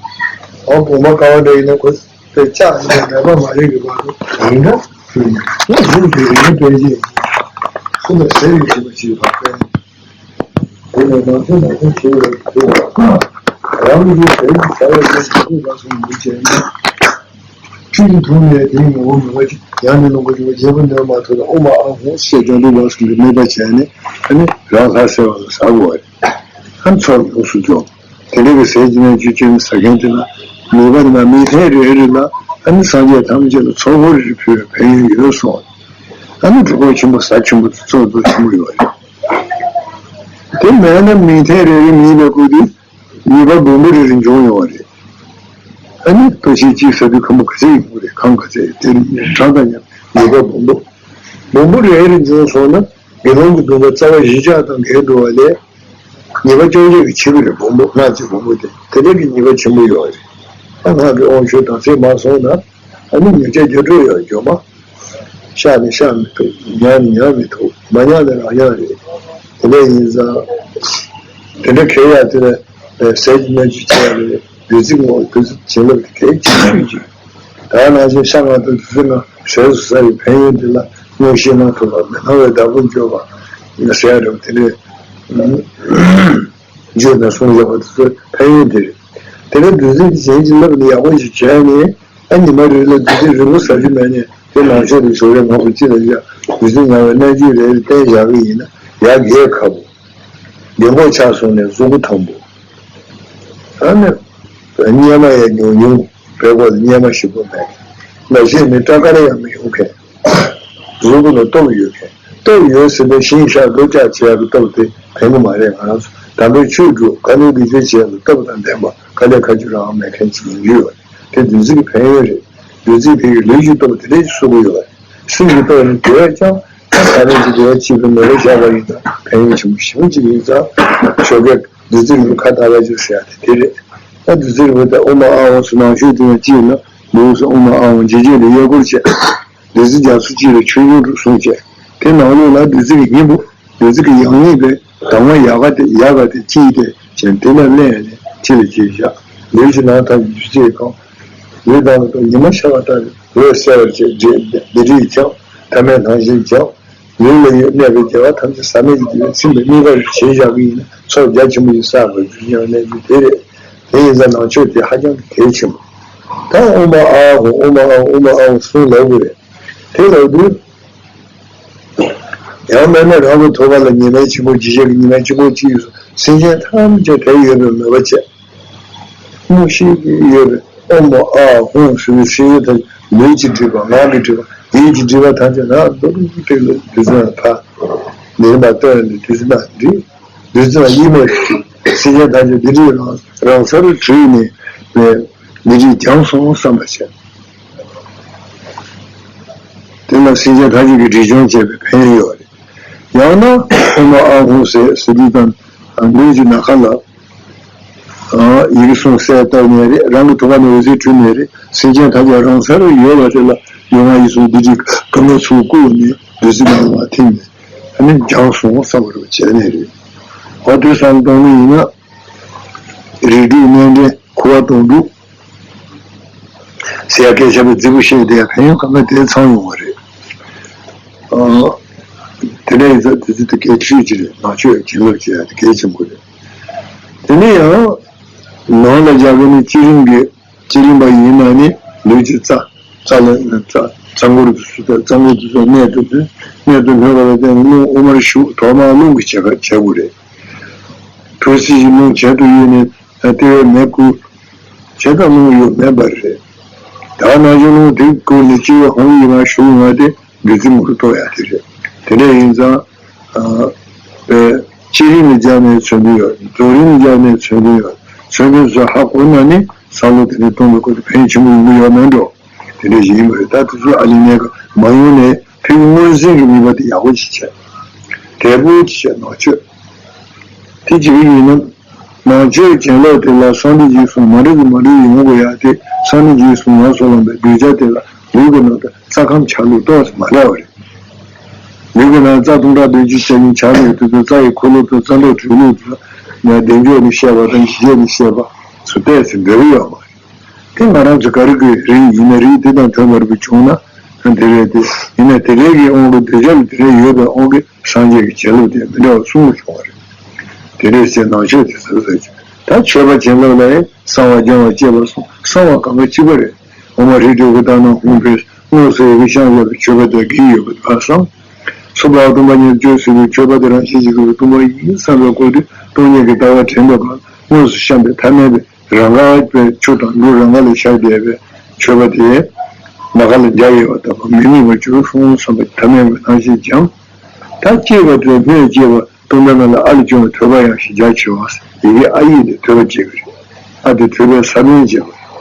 འོ་བུམ་པ་ཀ་བ་འདྲ་ཡིན་ན་ཁོ། དེ་ལྕགས་ཡིན་ན་མེ་འབར་མ་རིག་གི་བར་དུ་རིགས་འདྲ་ཞུ་ཡིན། ཡང་གཟུགས་ཀྱི་རིགས་ནི་དཔེ་ཅན། ཁོ་ལ་ཟེར་ཡོད་ཅེས་པ་ཞིག་བར་དཔེ། དེ་ནས་ནང་ཚན་ནང་ཚན་ཞེས་པའི་དུས་ལ། རང་གི་ཟེར་གྱི་བྱ་བའི་ལས་ཀྱི་སྐུ་ལ་སོགས་མི་བྱེད་ན། ཆོས་ཀྱི་ཐོག་ནས་དེའི་ངོ་བོ་མེད་པ་ཅིག་ཡང་ནི་ལོངས་སྐུ་འབྱུང་བ་རྒྱལ་པོ་འདིར་མ་ཐུག་ན་ཨོཾ་ཨཱཿཧཱུྃ་ཞེས་སྐྱབས་འགྲོ་འབངས་སོགས་ཀྱིས་དམིགས་པ་བྱས་ནས་ཨ་ནི་རང་ལྷ་གསལ་བ་ལ་ཟ་དགོས་པ་རེད། ཨ་ནི་ཚོགས་ཡོངས་སུ་རྫོགས། དེ་འདྲ་གི་ཟས་ཀྱི་སྨན་བཅུད་ཅན་ཟ་མཁན་དེ་ལ་ནུས་པ་དེ་མ་མི་ཐེངས་རེ་རེ་ལ་ཨ་ནི་སངས་རྒྱས་ཐམས་ཅད་ལ་ཚོགས་འཁོར་རེ་ཕུལ་བའི་ཕན་ཡོན་ཡོད་གསུངས། ཨ་ནི་གྲོད་ཁོག་ཆེན་པོ་ཟ་ཆེན་པོ་དེ་ཚོགས་རྫོགས་ཆེན་པོ་ཡོད་རེད། དེ་མེད་ན་མི་ཐེངས་རེ་རེ་མིན་པའི་སྐུ་དེ་ནུས་པ་སྦོམ་པོ་རེ་རེ་འབྱུང་ཡོང་བ་རེད། ཨ་ནི་ལྟོ་ཆས་གཅིག་ཟ་དུས་ཁམ་བུ་ག་ཚད་ཡིན་དགོས་རེད། ཁམ་ག་ཚད་དེ་གྲངས་དང་མཉམ་ནུས་པ་སྦོམ་པོ། སྦོམ་པོ་རེ་རེ་འབྱུང་སོང་ན་དགེ་སློང་གི་སྡོམ་པ་རྩ་བ་བཞི་ཆ་དང་འགལ་འགྲོ་བ་ལས། ཉེས་པ་སྐྱོན་བརྗོད་ཀྱི་ཆེ་བ་རེད། སྦོམ་པོ་སྔགས་ཀྱི་སྦོམ་པོ་དེ་དེ་འདྲ་གི་ཉེས་པ་ཆེན་པོ་ཡོད་རེད། ཨ་སྔགས་ཀྱི་དབང་ཆོག་དམ་ཚིག་མ་སྲུང་ན་ཨ་ནི་ཉེས་བྱས་རྒྱ་སྤྲོད་ཡོད་རྒྱུ་མ། བཤགས་ནི་བཤགས་མི་ཐུབ། ཉར་ནི་ཉར་མི་ཐུབ། མ་ཉར་ནི་རང་ཉར་རེད། དེ་འདྲ་ཡིན་ཙང་། དེ་འདྲ་གལ་ཡ་དེ་ལ་ཟས་ཀྱི་སྨན་བཅུད་ཆེ་བ་རེད། བདུད་རྩི་ངོ་བོ་བདུད་རྩི་བྱིན་རླབས་དེ་གལ་ཆེ་ཤོས་ཅིག་ད་ནང་བཞིན་ཤ་ལྔ་དང་བདུད་རྩི་ལྔ་ཟས་སུ་ཟ་བའི་ཕན་ཡོན་དེ་ལ་མངོན་ཤེས་རྣམ་རྟོག་པ་མི་སྣང་བའི་བདག་པོ་འཇོག་པ་ཟེར་ཡ་རེད། དེ་འདྲའི་བརྗོད་ནས་གསུངས་བཞག་པ་དེ་ཚོའི་ཕན་ཡོན་དེ་རེད། དེ་ནས་བདུད་རྩི་དེ་བྱིན་གྱིས་བརླབས་ནས་ཡག་པོ་ཞིག་བྱས་ནས་ཨ་ཉི་མ་རེ་ལ་བདུད་རྩི་རིལ་བུ་ཟ་རྒྱུ་མེད་ནས་དེ་ནང་ཆོས་དེ་ཞོགས་ཀས་ངོ་གཅིག་ལ་བཞག་བདུད་རྩི་ཉར་བའི་སྨན་བཅུད་རེ་རེ་བསྟེན་བཞག་གི་ཡིན་ན་ཡ་གས་ཁ་པོ། རྒན་གོག་ཆགས་སོང་ནས་གཟུགས་པོ་ཐང་པོ། ཨ་ནི། གཉེར་མ་ཡང་ཉུང་ཉུང་བའི་སྐོར་ལ་གཉེར་མ་ཞིག་པོ་མེད། ལ་གཞས་མི་སྐྲག་དཀའ་ལས་ཡང་མི་ཡོང་མཁན། གཟུགས་པོ་ལ་སྟོབས་ཡོད་མཁན། སྟོབས་ཡོད་ཟེར་ནས་ཤིང་བཤགས་རྡོ་བཅག་བྱེད་ཡག་གི་སྟོབས་དེ་ཕན་གི་མ་རེད། ང་རང་ཚོ་དམ་པའི་ཆོས་སྒྲུབ་དཀའ་ལས་ཀྱི་ཆོས་བྱེད་ཡག་གི་སྟོབས་དང་ལྡན་པ་དཀའ་ལས་ཁ་རྒྱུན་རང་མེད་མཁན་ཅིག་ཡིན་གྱི་ཡོད་རེད། དེ་བདུད་རྩི་གི་ཕན་ཡོན་རེད། བདུད་རྩི་དེ་གི་ལུས་ཀྱི་སྟོབས་དེ་འདྲ་ཞིག་གསོ་གི་ཡོད་རེད། སེམས་ཀྱི་སྟོབས་ནི་དེ་བས་ཀྱང་ད་རེས་ཀྱི་དེ་བས་གཅིག་པའི་ནོར་ལ་བཞག་པ་ཡིན་ན་ཕན་ཡོན་ཆེན་པོ་ཞེ་པོ་ཅིག་ཡིན་ཙང་ཞོགས་ཀས་བདུད་རྩི་རིལ་བུ་ཁ་བཏགས་པ་ཅིག་ཟེར་ཡ་དེ་དེ་རེད། ད་བདུད་རྩི་རིལ་བུ་དེ་ཨོཾ་ཨཱཿཧཱུྃ་ཟེར་ནང་མཆོད་དེ་ཡང་ཅི་ཡིན་ན་ལུགས་སུ་ཨོཾ་ཨཱཿཧཱུྃ་འཇིགས་བྱེད་ལ་གཡས་སྐོར་བྱས། བདུད་རྩི་རྒྱ་མཚོ་གཅིག་ལ་ཆོས་འབྱུང་དྲུག་གསུངས་བྱས། དེ་ནང་ལོགས་ལ་བདུད་རྩི་གི་སྙིང་པོ། བདུད་རྩི་གི་ཡང་སྙིང་དེ་དྭངས་མ་ཡལ་ག་དེ་ཡལ་ག་དེ་གཅིག་དེ་བྱས་དེ་ལ་བླངས་ནས་ཕྱི་ལ་བྱས་བཞག་ལུས་ཀྱི་ནང་ཐམས་ཅད་ཆུ་སེར་གང་། ལུས་དང་ལ་ཉི་མ་ཤར་བ་ལྟར་འོད་གསལ་བར་བྱས། བདེ་བདེ་འགྲིག་ཀྱང་ཐ་མལ་སྣང་ཞེན་ཀྱང་། ལུས་ལ་ཡོད་གནས་པའི་རྒྱལ་བ་ཐམས་ཅད་ཟག་མེད་ཀྱི་རྒྱལ་བའི་ཚིམ་པའི་དམིགས་པ་རུ་བྱས་བཞག་གི་ཡིན་ན་ཚོགས་རྒྱ་ཆེན་པོ་ཞིག་བསགས་པར་འགྱུར་སྙམ་གནས་ཚུལ་དེ་རེད། དེ་ཡིན་ཙང་ནང་ཆོས་དེ་ཧ་ཅང་གི་གལ་ཆེན་པོ། ད་ཨོཾ་ཨཱཿཧཱུྃ་ཨོཾ་ཨཱཿཧཱུྃ་ཨོཾ་ཨཱཿཧཱུྃ་གསུམ་ལབ་དགོས་རེད། དེ་ལབ་དུས། ཡང་མིན་ན་རང་གི་ཐོག་ཁ་ལ་ཉི་མའི་ཆེན་པོ་ཇི་བཞིན་གྱི་ཉི་མའི་ཆེན་པོ་གཅིག་ཡོད་སོང་། སེམས་ཅན་ཐམས་ཅད་དེར་ཡོད་པའི་མོས་པ་བྱས། དངོས་གཞི་ཡོད་པའི་ཨོཾ་ཨཱཿཧཱུྃ་ཟེར་བའི་སེམས་ཡོད་དང་ལུས་ཀྱི་སྒྲིབ་པ་ངག་གི་སྒྲིབ་པ་ཡིད་ཀྱི་སྒྲིབ་པ་ཐམས་ཅད་རང་རྡོག་རྡོག་ཏིག་ལ་བདུད་རྩི་ལ་ཕབ། ཉི་མ་བཏོན་ནས་བདུད་རྩི་ལ་འདྲིས། བདུད་རྩི་ལ་གཡེང་མ་བྱེད། སེམས་ཅན་ཐམས་ཅད་འདི་འདྲའི་རང་རང་སར་གྲོལ་ནས་འདི་འདྲའི་སྦྱངས་སོང་བསམ་པ་བྱས། དེ་ལ་སེམས་ཅན་ཐམས་ཅད་ཀྱི་སྒྲིབ་སྦྱོང་བྱས་པའི་ཕན་ཡོན་ཡོད་རེད། ཡང་ན་ཨོཾ་ཨཱཿཧཱུྃ་ཟེར་ཟེར་དུས་དང་ལུས་ཀྱི་ནམ་མཁའ་ལ་ཡི་གེ་གསུམ་གསལ་བཏབ་ནས་རེད། རང་གི་ཐོག་ཁ་ནས་འོད་ཟེར་འཕྲོས་ནས་རེད། སེམས་ཅན་ཐམས་ཅད་རང་སར་ཡོད་པ་དེ་ལ་ཡུལ་ལྔ་ཡི་གསུང་འདི་འདྲའི་དུ་མ་ཚུར་བཀུག་ནས་བདུད་རྩི་ནང་ལ་ཐིམ་ནས་ཨ་ནི་སྦྱངས་སོང་བསམ་པ་རེད་བྱས་ནས་རེད། འོ་དེ་བསམ་གཏོང་གི་ཡིན་ན་རིགས་དྲུག་གནས་འདྲེན་འཁོར་བ་དོན་དྲུག་ཟེར་ཡ་སྐད་ཆ་བའི་རྫིག་པོ་བཤད་བསྡད་ཡ་ཕན་ཡོན་གང་ག་དེ་ཚང་ཡོང་བ་རེད། ཨ། དེ་འདྲ་ཡིན་ཙང་དེ་ཚོ་དེ་གལ་ཆེ་ཅིག་རེད། ནང་ཆོས་བྱིན་རླབས་བྱེད་ཡ་དེ་གལ་ཆེན་པོ་རེད། དེ་ནས་ཡང་ནང་ལ་རྒྱག་གི་ནི་བསྐྱེད་རིམ་གྱི་བསྐྱེད་རིམ་པ་ཡིན་ན་ནི་ལུས་ཀྱི་རྩ་རྩ་ལ་རྩ་རྩ་འཁོར་དུ་སུ་རྩ་འཁོར་དུ་སོགས་གནད་དུ་བསྡུས། གནད་དུ་སྨིན་པ་ལ་བརྟེན་རླུང་དབུ་མར་ཞུགས། ཐོག་མར་རླུང་གི་བྱེད་པ་བྱེད་དགོས་རེད། དུས་ཚོད་ཀྱི་རླུང་གྱེན་དུ་གཡུགས་ནས་ལྟེ་བའི་མེ་བསྐུལ། བྱས་ཙང་རླུང་གཡོ་མེ་འབར་རེད། ད་ནང་བཞིན་རླུང་དེ་བསྐུལ་ནས་སྤྱི་བོའི་ཧོང་ཡིག་ནང་ཞུགས་ཡོང་བ་དེ་བདུད་རྩི་མུ་རུ་གཏོར་ཡ་དེ་རེད། དེ་འདྲ་ཡིན་ཙང་། ཨ། པའི་བསྐྱེད་རིམ་ལ་སྦྱར་ནས་མཚོན་དོན་ཡོད། རྫོགས་རིམ་ལ་སྦྱར་ནས་མཚོན་དོན་ཡོད། མཚོན་དོན་ཚོ་ཧ་གོ་ན་ནི་བསམ་བློ་དེ་འདྲ་གཏོང་བའི་སྐོར་དུ་ཕན་ཆེན་པོ་ཡོང་གི་ཡོད་མེད་འགྲོ། དེ་འདྲ་ཞིག་ཡིན་པ་རེད། ད་དེ་ཚོ་ཨ་ལི་ནས་མ་ཡོང་ནས་ཕ་གི་མངོན་གསལ་གྱི་ནུས་པ་དེ་ཡག་པོ་ཅིག་བྱས། དལ་པོ་ཅིག་བྱས་ནོར་བཅོས། དེ་བྱེད་ཀྱི་ཡིན་ན། ནང་ཆོས་གྱེན་ལོག་དེ་ལ་སངས་རྒྱས་ཀྱི་གསུང་མ་འགྲིག་གི་མ་འགྲིག་ཡོང་དགོས་ཡ་དེ་སངས་རྒྱས་ཀྱི་གསུང་ཡོངས་སུ་བླངས་པའི་གདུལ་བྱ་དེ་ལ་ལུས་ཀྱི་ནང་དུ་རྩ་ཁམས་ཆ་ལུགས་ཏོག་ཙམ་མ་འདྲ་བ་རེད། ལུས་ཀྱི་ནང་རྩ་སྟོང་ཕྲག་བདུན་ཅུ་གྱ་གཉིས་ཆ་ལུགས་དེ་ཚོ་རྩ་ཡི་འཁོར་ལོ་དང་རྩ་འདོད་གྲོལ་ལུགས་དང་། བདེ་མཆོག་ནས་བཤད་པ་དང་འཇིགས་བྱེད་ནས་བཤད་པ་ཚོ་ཏོག་ཙམ་འདྲ་གི་ཡོད་མ་རེད། དེ་ང་རང་ཚོ་ག་རེ་དགོས་རིགས་ཡིན་ན་རིགས་དེ་དང་མཐུན་པར་བྱུང་ན་དེ་རེད་དེ། ཡིན་ན་དེ་རིགས་ཀྱི་དབང་གིས་གདུལ་བྱ་ལ་དེ་རིགས་ཡོད་པའི་དབང་གིས་སངས་རྒྱས་ཀྱི་བྱིན་རླབས་དེ་མི་འདྲ་བ་གསུམ་ལ་བྱུང་བ་རེད། དེ་འདྲའི་ཚེ་ནང་ཆོས་དེ་ཟེར་ཟེར་གྱི། ད་མཆོད་པ་བྱིན་རླབས་ལ་ཡང་གསང་བ་སྦྱང་བ་བཅས་པ་གསུམ། གསང་བ་གང་ག་གཅིག་པ་རེད། འོ་མ་རིགས་དྲུག་གི་དག་སྣང་ཧཱུྃ་ཕཊ། དངོས་སུ་ཡི་གེ་བཤམས་ཡོད་པའི་མཆོད་པ་དེ་གིས་ཡོད་པའི་བར་གསང་། སུ་དཔའ་བོ་སྟོང་པ་ཉིད་སྤྱོད་ཟེར་བའི་མཆོད་པ་དེ་རང་བཞིན་གྱིས་ཀྱི་སྟོང་པ་ཡིན་བསམ་པའི་སྐོར་དུ་སྟོང་ཉིད་ཀྱི་ལྟ་བ་དྲན་པའི་སྐབས་དངོས་སུ་བཤམས་པའི་ཐ་མལ་པའི་རང་དགའ་བའི་ཆུ་དང་འབྲུ་རང་དགའ་ལ་ཤར་བསྡད་པའི་མཆོད་པ་དེ་ནམ་མཁའ་ལ་འཇའ་ཡལ་བ་ལྟ་བུ་མི་དམིགས་པར་གྱུར་སོང་བསམ་པའི་ཐ་མལ་པའི་སྣང་ཤས་སྦྱངས། ད་སྐྱེས་པ་དེ་ལ་སྨོས་སྐྱེས་པ་སྟོང་པའི་ངང་ལ་ཨ་ལས་བྱུང་བའི་ཐོས་པ་ཡང་ཞེས་རྒྱ་ཆེ་བ། ཡི་གེ་ཨ་ཡིག་ནས་ཐོས་པ་བྱེད་པ་རེད། ཨ་དེ་ཐོས་པའི་ས་བོན་བྱེད་པ་རེད།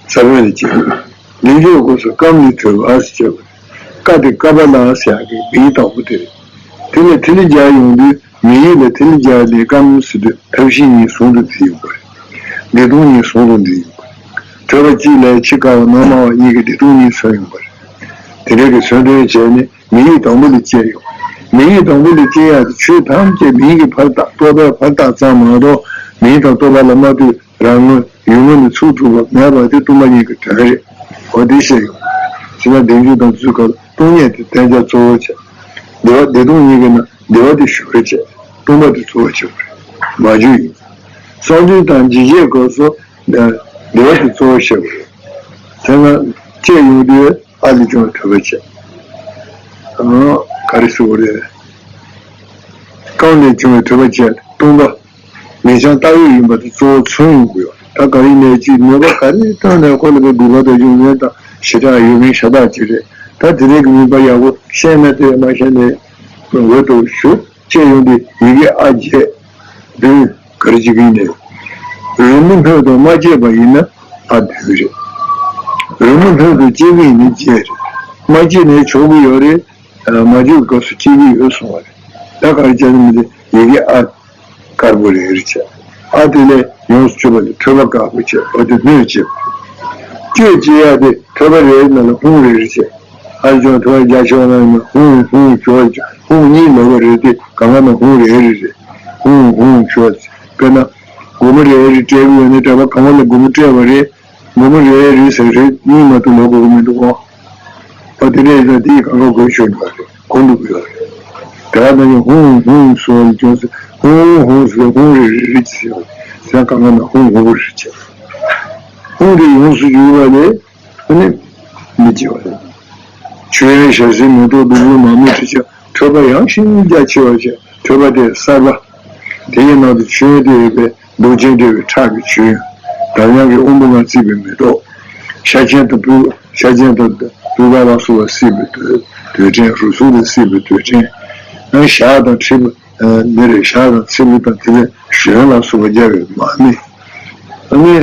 ས་བོན་ལ་བྱེད་པ་རེད། ལས་མཆོག་སྐུ་གསུམ་སྐམ་ནས་ཐོས་པ་ཟེར་བྱེད་པ་རེད། ཀ་དེ་ཀ་པཱ་ལ་ཟེར་ཡག་གི་མིང་དང་པོ་དེ་རེད། དེ་ལས་ཐིག་ལེ་བརྒྱ་ཡོང་དུས་མིང་ཡིག་ལ་ཐིག་ལེ་བརྒྱ་ལས་སྐམ་ཟེར་དུས་ཐབས་ཤེས་གཉིས་ཟུང་དུ་འབྲེལ་ཡོང་པ་རེད། བདེ་སྟོང་གཉིས་ཟུང་དུ་འབྲེལ་ཡོང་པ་རེད། ཐོས་པ་གཅིག་ལས་ཕྱི་དཀར་བ་ནང་དམར་བ་གཉིས་ཀྱི་བདེ་སྟོང་གཉིས་མཚོན་ཡོང་པ་རེད། དེ་འདྲ་གི་མཚོན་དོན་བྱས་ནས། མིང་ཡིག་དང་པོ་ལ་སྐྱེ་ཡོང་། མིང་ཡིག་དང་པོ་ལ་སྐྱེ་ཡག་དེ་ཆོས་ཐམས་ཅད་མིང་གི་ཕར་བཏགས་རྟོག་པའི་ཕར་བཏགས་ཙམ་མ་གཏོགས་མིང་དང་རྟོག་པ་ལ་མ་ལྟོས་རང་ངོས་ཡུལ་ངོས་ནས་ཚུར་གྲུབ་པ་མེད་པ་དེ་སྟོང་པ་ཉིད་ཀྱི་དོན་རེད། འོ་དེ་བཤད་ཡོང་། བྱས་ན་བདེ་འཇུག་དང་ཚུལ་ཁ་ལ་སྟོང་ཉིད་དེ་གཏན་འཇགས་གཙོ་བོར་བྱས། བདེ་བ་བདེ་སྟོང་ཉིད་ཀྱི་ནང་བདེ་བ་དེ་ཞུགས་པར་བྱེད་པ་རེད། སྟོང་པ་དེ་གཙོ་བོར་བྱེད་པ་རེད། མ་བཅོས་ཡིན། གསང་འདུས་དང་འཇིགས་བྱེད་སྐབས་སུ་བདེ་བ་དེ་གཙོ་བོར་བྱེད་པ་རེད། དེ་ན་བཅས་ཡོང་དུས། ཨ་ལས་བྱུང་བའི་ཐོས་པ་བྱས། ཨང་། ག་རེ་ཟེར་བ་རེད། རྐང་ལས་བྱུང་བའི་ཐོས་པ་བྱས། སྟོང་པ། ལས་བྱང་བཏགས་ཡོད་ཡིན་པ་དེ་གཙོ་བོ་མཚོན་ཡོང་གི་ཡོད། ད་ག་རེ་ནས་ཅིག་ནུས་པ་ག་རེ་བཏོན་ནས་ཁོ་ལ་པའི་དགོས་པ་དང་གཞུང་ལུགས་དང་ཞེ་དྲག་ཡོད་མིན་ཤ་སྟག་ཅིག་རེད། ད་དེ་རིང་གི་ནུས་པ་ཡག་པོ་ཤེས་ན་དེ་མ་ཤེས་ནས་འོས་ཐོབ་ཞུ། བཅས་ཡོང་དུས་ཡི་གེ་ཨ་བརྒྱད། བདུན། ག་རེ་བྱེད་ཀྱི་ཡིན་ནས། རི་མོ་སྣོད་དང་མ་བཅས་པ་ཡིན་ན་ཨ་བདུན་རེད། རི་མོ་སྣོད་དུ་བཅས་ཀྱི་ཡིན་ན་བརྒྱད་རེད། མ་བཅས་ནས་ཆོག་གི་ཡོད་རེད། མ་བཅོས་སྐབས་སུ་བཅས་ཀྱི་ཡོད་གསུང་བ་རེད། ད་ག་རེ་བྱས་ན་མི་དེ་ཡི་གེ་ཨ་དཀར་པོ་རེ་རེ་བྱས། ཨ་དེ་ལས་ཡོངས་སུ་གཅོད་པ་ལས་ཐོས་པ་དཀར་པོ་བྱས། འོ་དེ་སྣོད་བཅས་པ་རེད། བཅོས་བཅས་ཡ་དེ་ཐོས་པ་རེ་རེ་ནང་ལ་ཧཱུྃ་རེ་རེ་བྱས། ཨ་ལས་བྱུང་ཐོས་པ་རྒྱ་ཆེ་བ་ནང་ནས་ཧཱུྃ་ཧཱུྃ་ཆོས་ཧཱུྃ་གཉིས་ལོག་པ་རེད་དེ་གང་ག་ནང་ཧཱུྃ་རེ་རེ་རེད། ཧཱུྃ་ཧཱུྃ་ཆོས། དཔེར་ན། སྒོར་མོ་རེ་རེ་སྤྲད་གི་ཡོད་ན་སྤྲད་པ་གང་བ་ལ་སྒོར་མོ་སྤྲད་པ་རེད། སྒོར་མོ་རེ་རེ་ཟེར་རེ་གཉིས་མ་གཏོགས་ལོག་དགོས་ཀྱི་མི་འདུག་གོ། ཨ་དེ་འདྲ་ཡིན་ཙང་དེ་ཡི་གང་ག་དགོས་ཆོག་འདུག་རེད། གོ་འདུག་གི་ཡོད་རེད། དེ་ག་ནང་བཞིན་ཧཱུྃ་ཧཱུྃ་སོགས་ལ་ཅུང་ཟད་ཧཱུྃ་ཧཱུྃ་ཟེར་ཧཱུྃ་རེ་རེ་རེ་ཅི་ཟེར་བ་རེད། ཟེར་ན་གང་ག་ནང་ཧཱུྃ་ཧཱུྃ་རེ་བྱས། ཧཱུྃ་དེ་ཡོངས་སུ་གྱུར་པ་ལས་ཨ་ནི་མི་བྱེད་པ་རེད། མཆོད་ཡོན་ཞལ་ཟས་མེ་ཏོག་བདུག་སྤོས་མར་མེ་དྲི་ཆབ། ཁྲོས་པ་ཡང་ཞིང་རྒྱ་ཆེ་བ་བཅས། ཁྲོས་པ་དེ་གསར་པ། དེ་ཡི་ནང་དུ་མཆོད་ཡོན་དེ་ཡོད་པས་མདོག་ཅན་བསྡུས་པའི་ཁྲག་གི་མཆོད་ཡོན། འདམ་དབྱངས་ཀྱི་དབང་པོ་ལྔ་བརྩིགས་པའི་མེ་ཏོག། ཤ་ཆེན་དང་སྤུས། ཤ་ཆེན་དང་སྤུས་ཀ་ལ་སོགས་པ་བརྩིགས་པའི་དུད་དུད་ཕྲན། རུ་སུལ་ལ་བརྩིགས་པའི་དུད་ཕྲན། ཨ་ནི་ཞག་དང་མཁྲིས་པ། འདི་རེད། ཞག་དང་མཁྲིས་པ་དང་དེ་ལས་ཞུན་ལ་སོགས་པ་སྦྱར་བའི་མར་མེ། ཨ་ནི་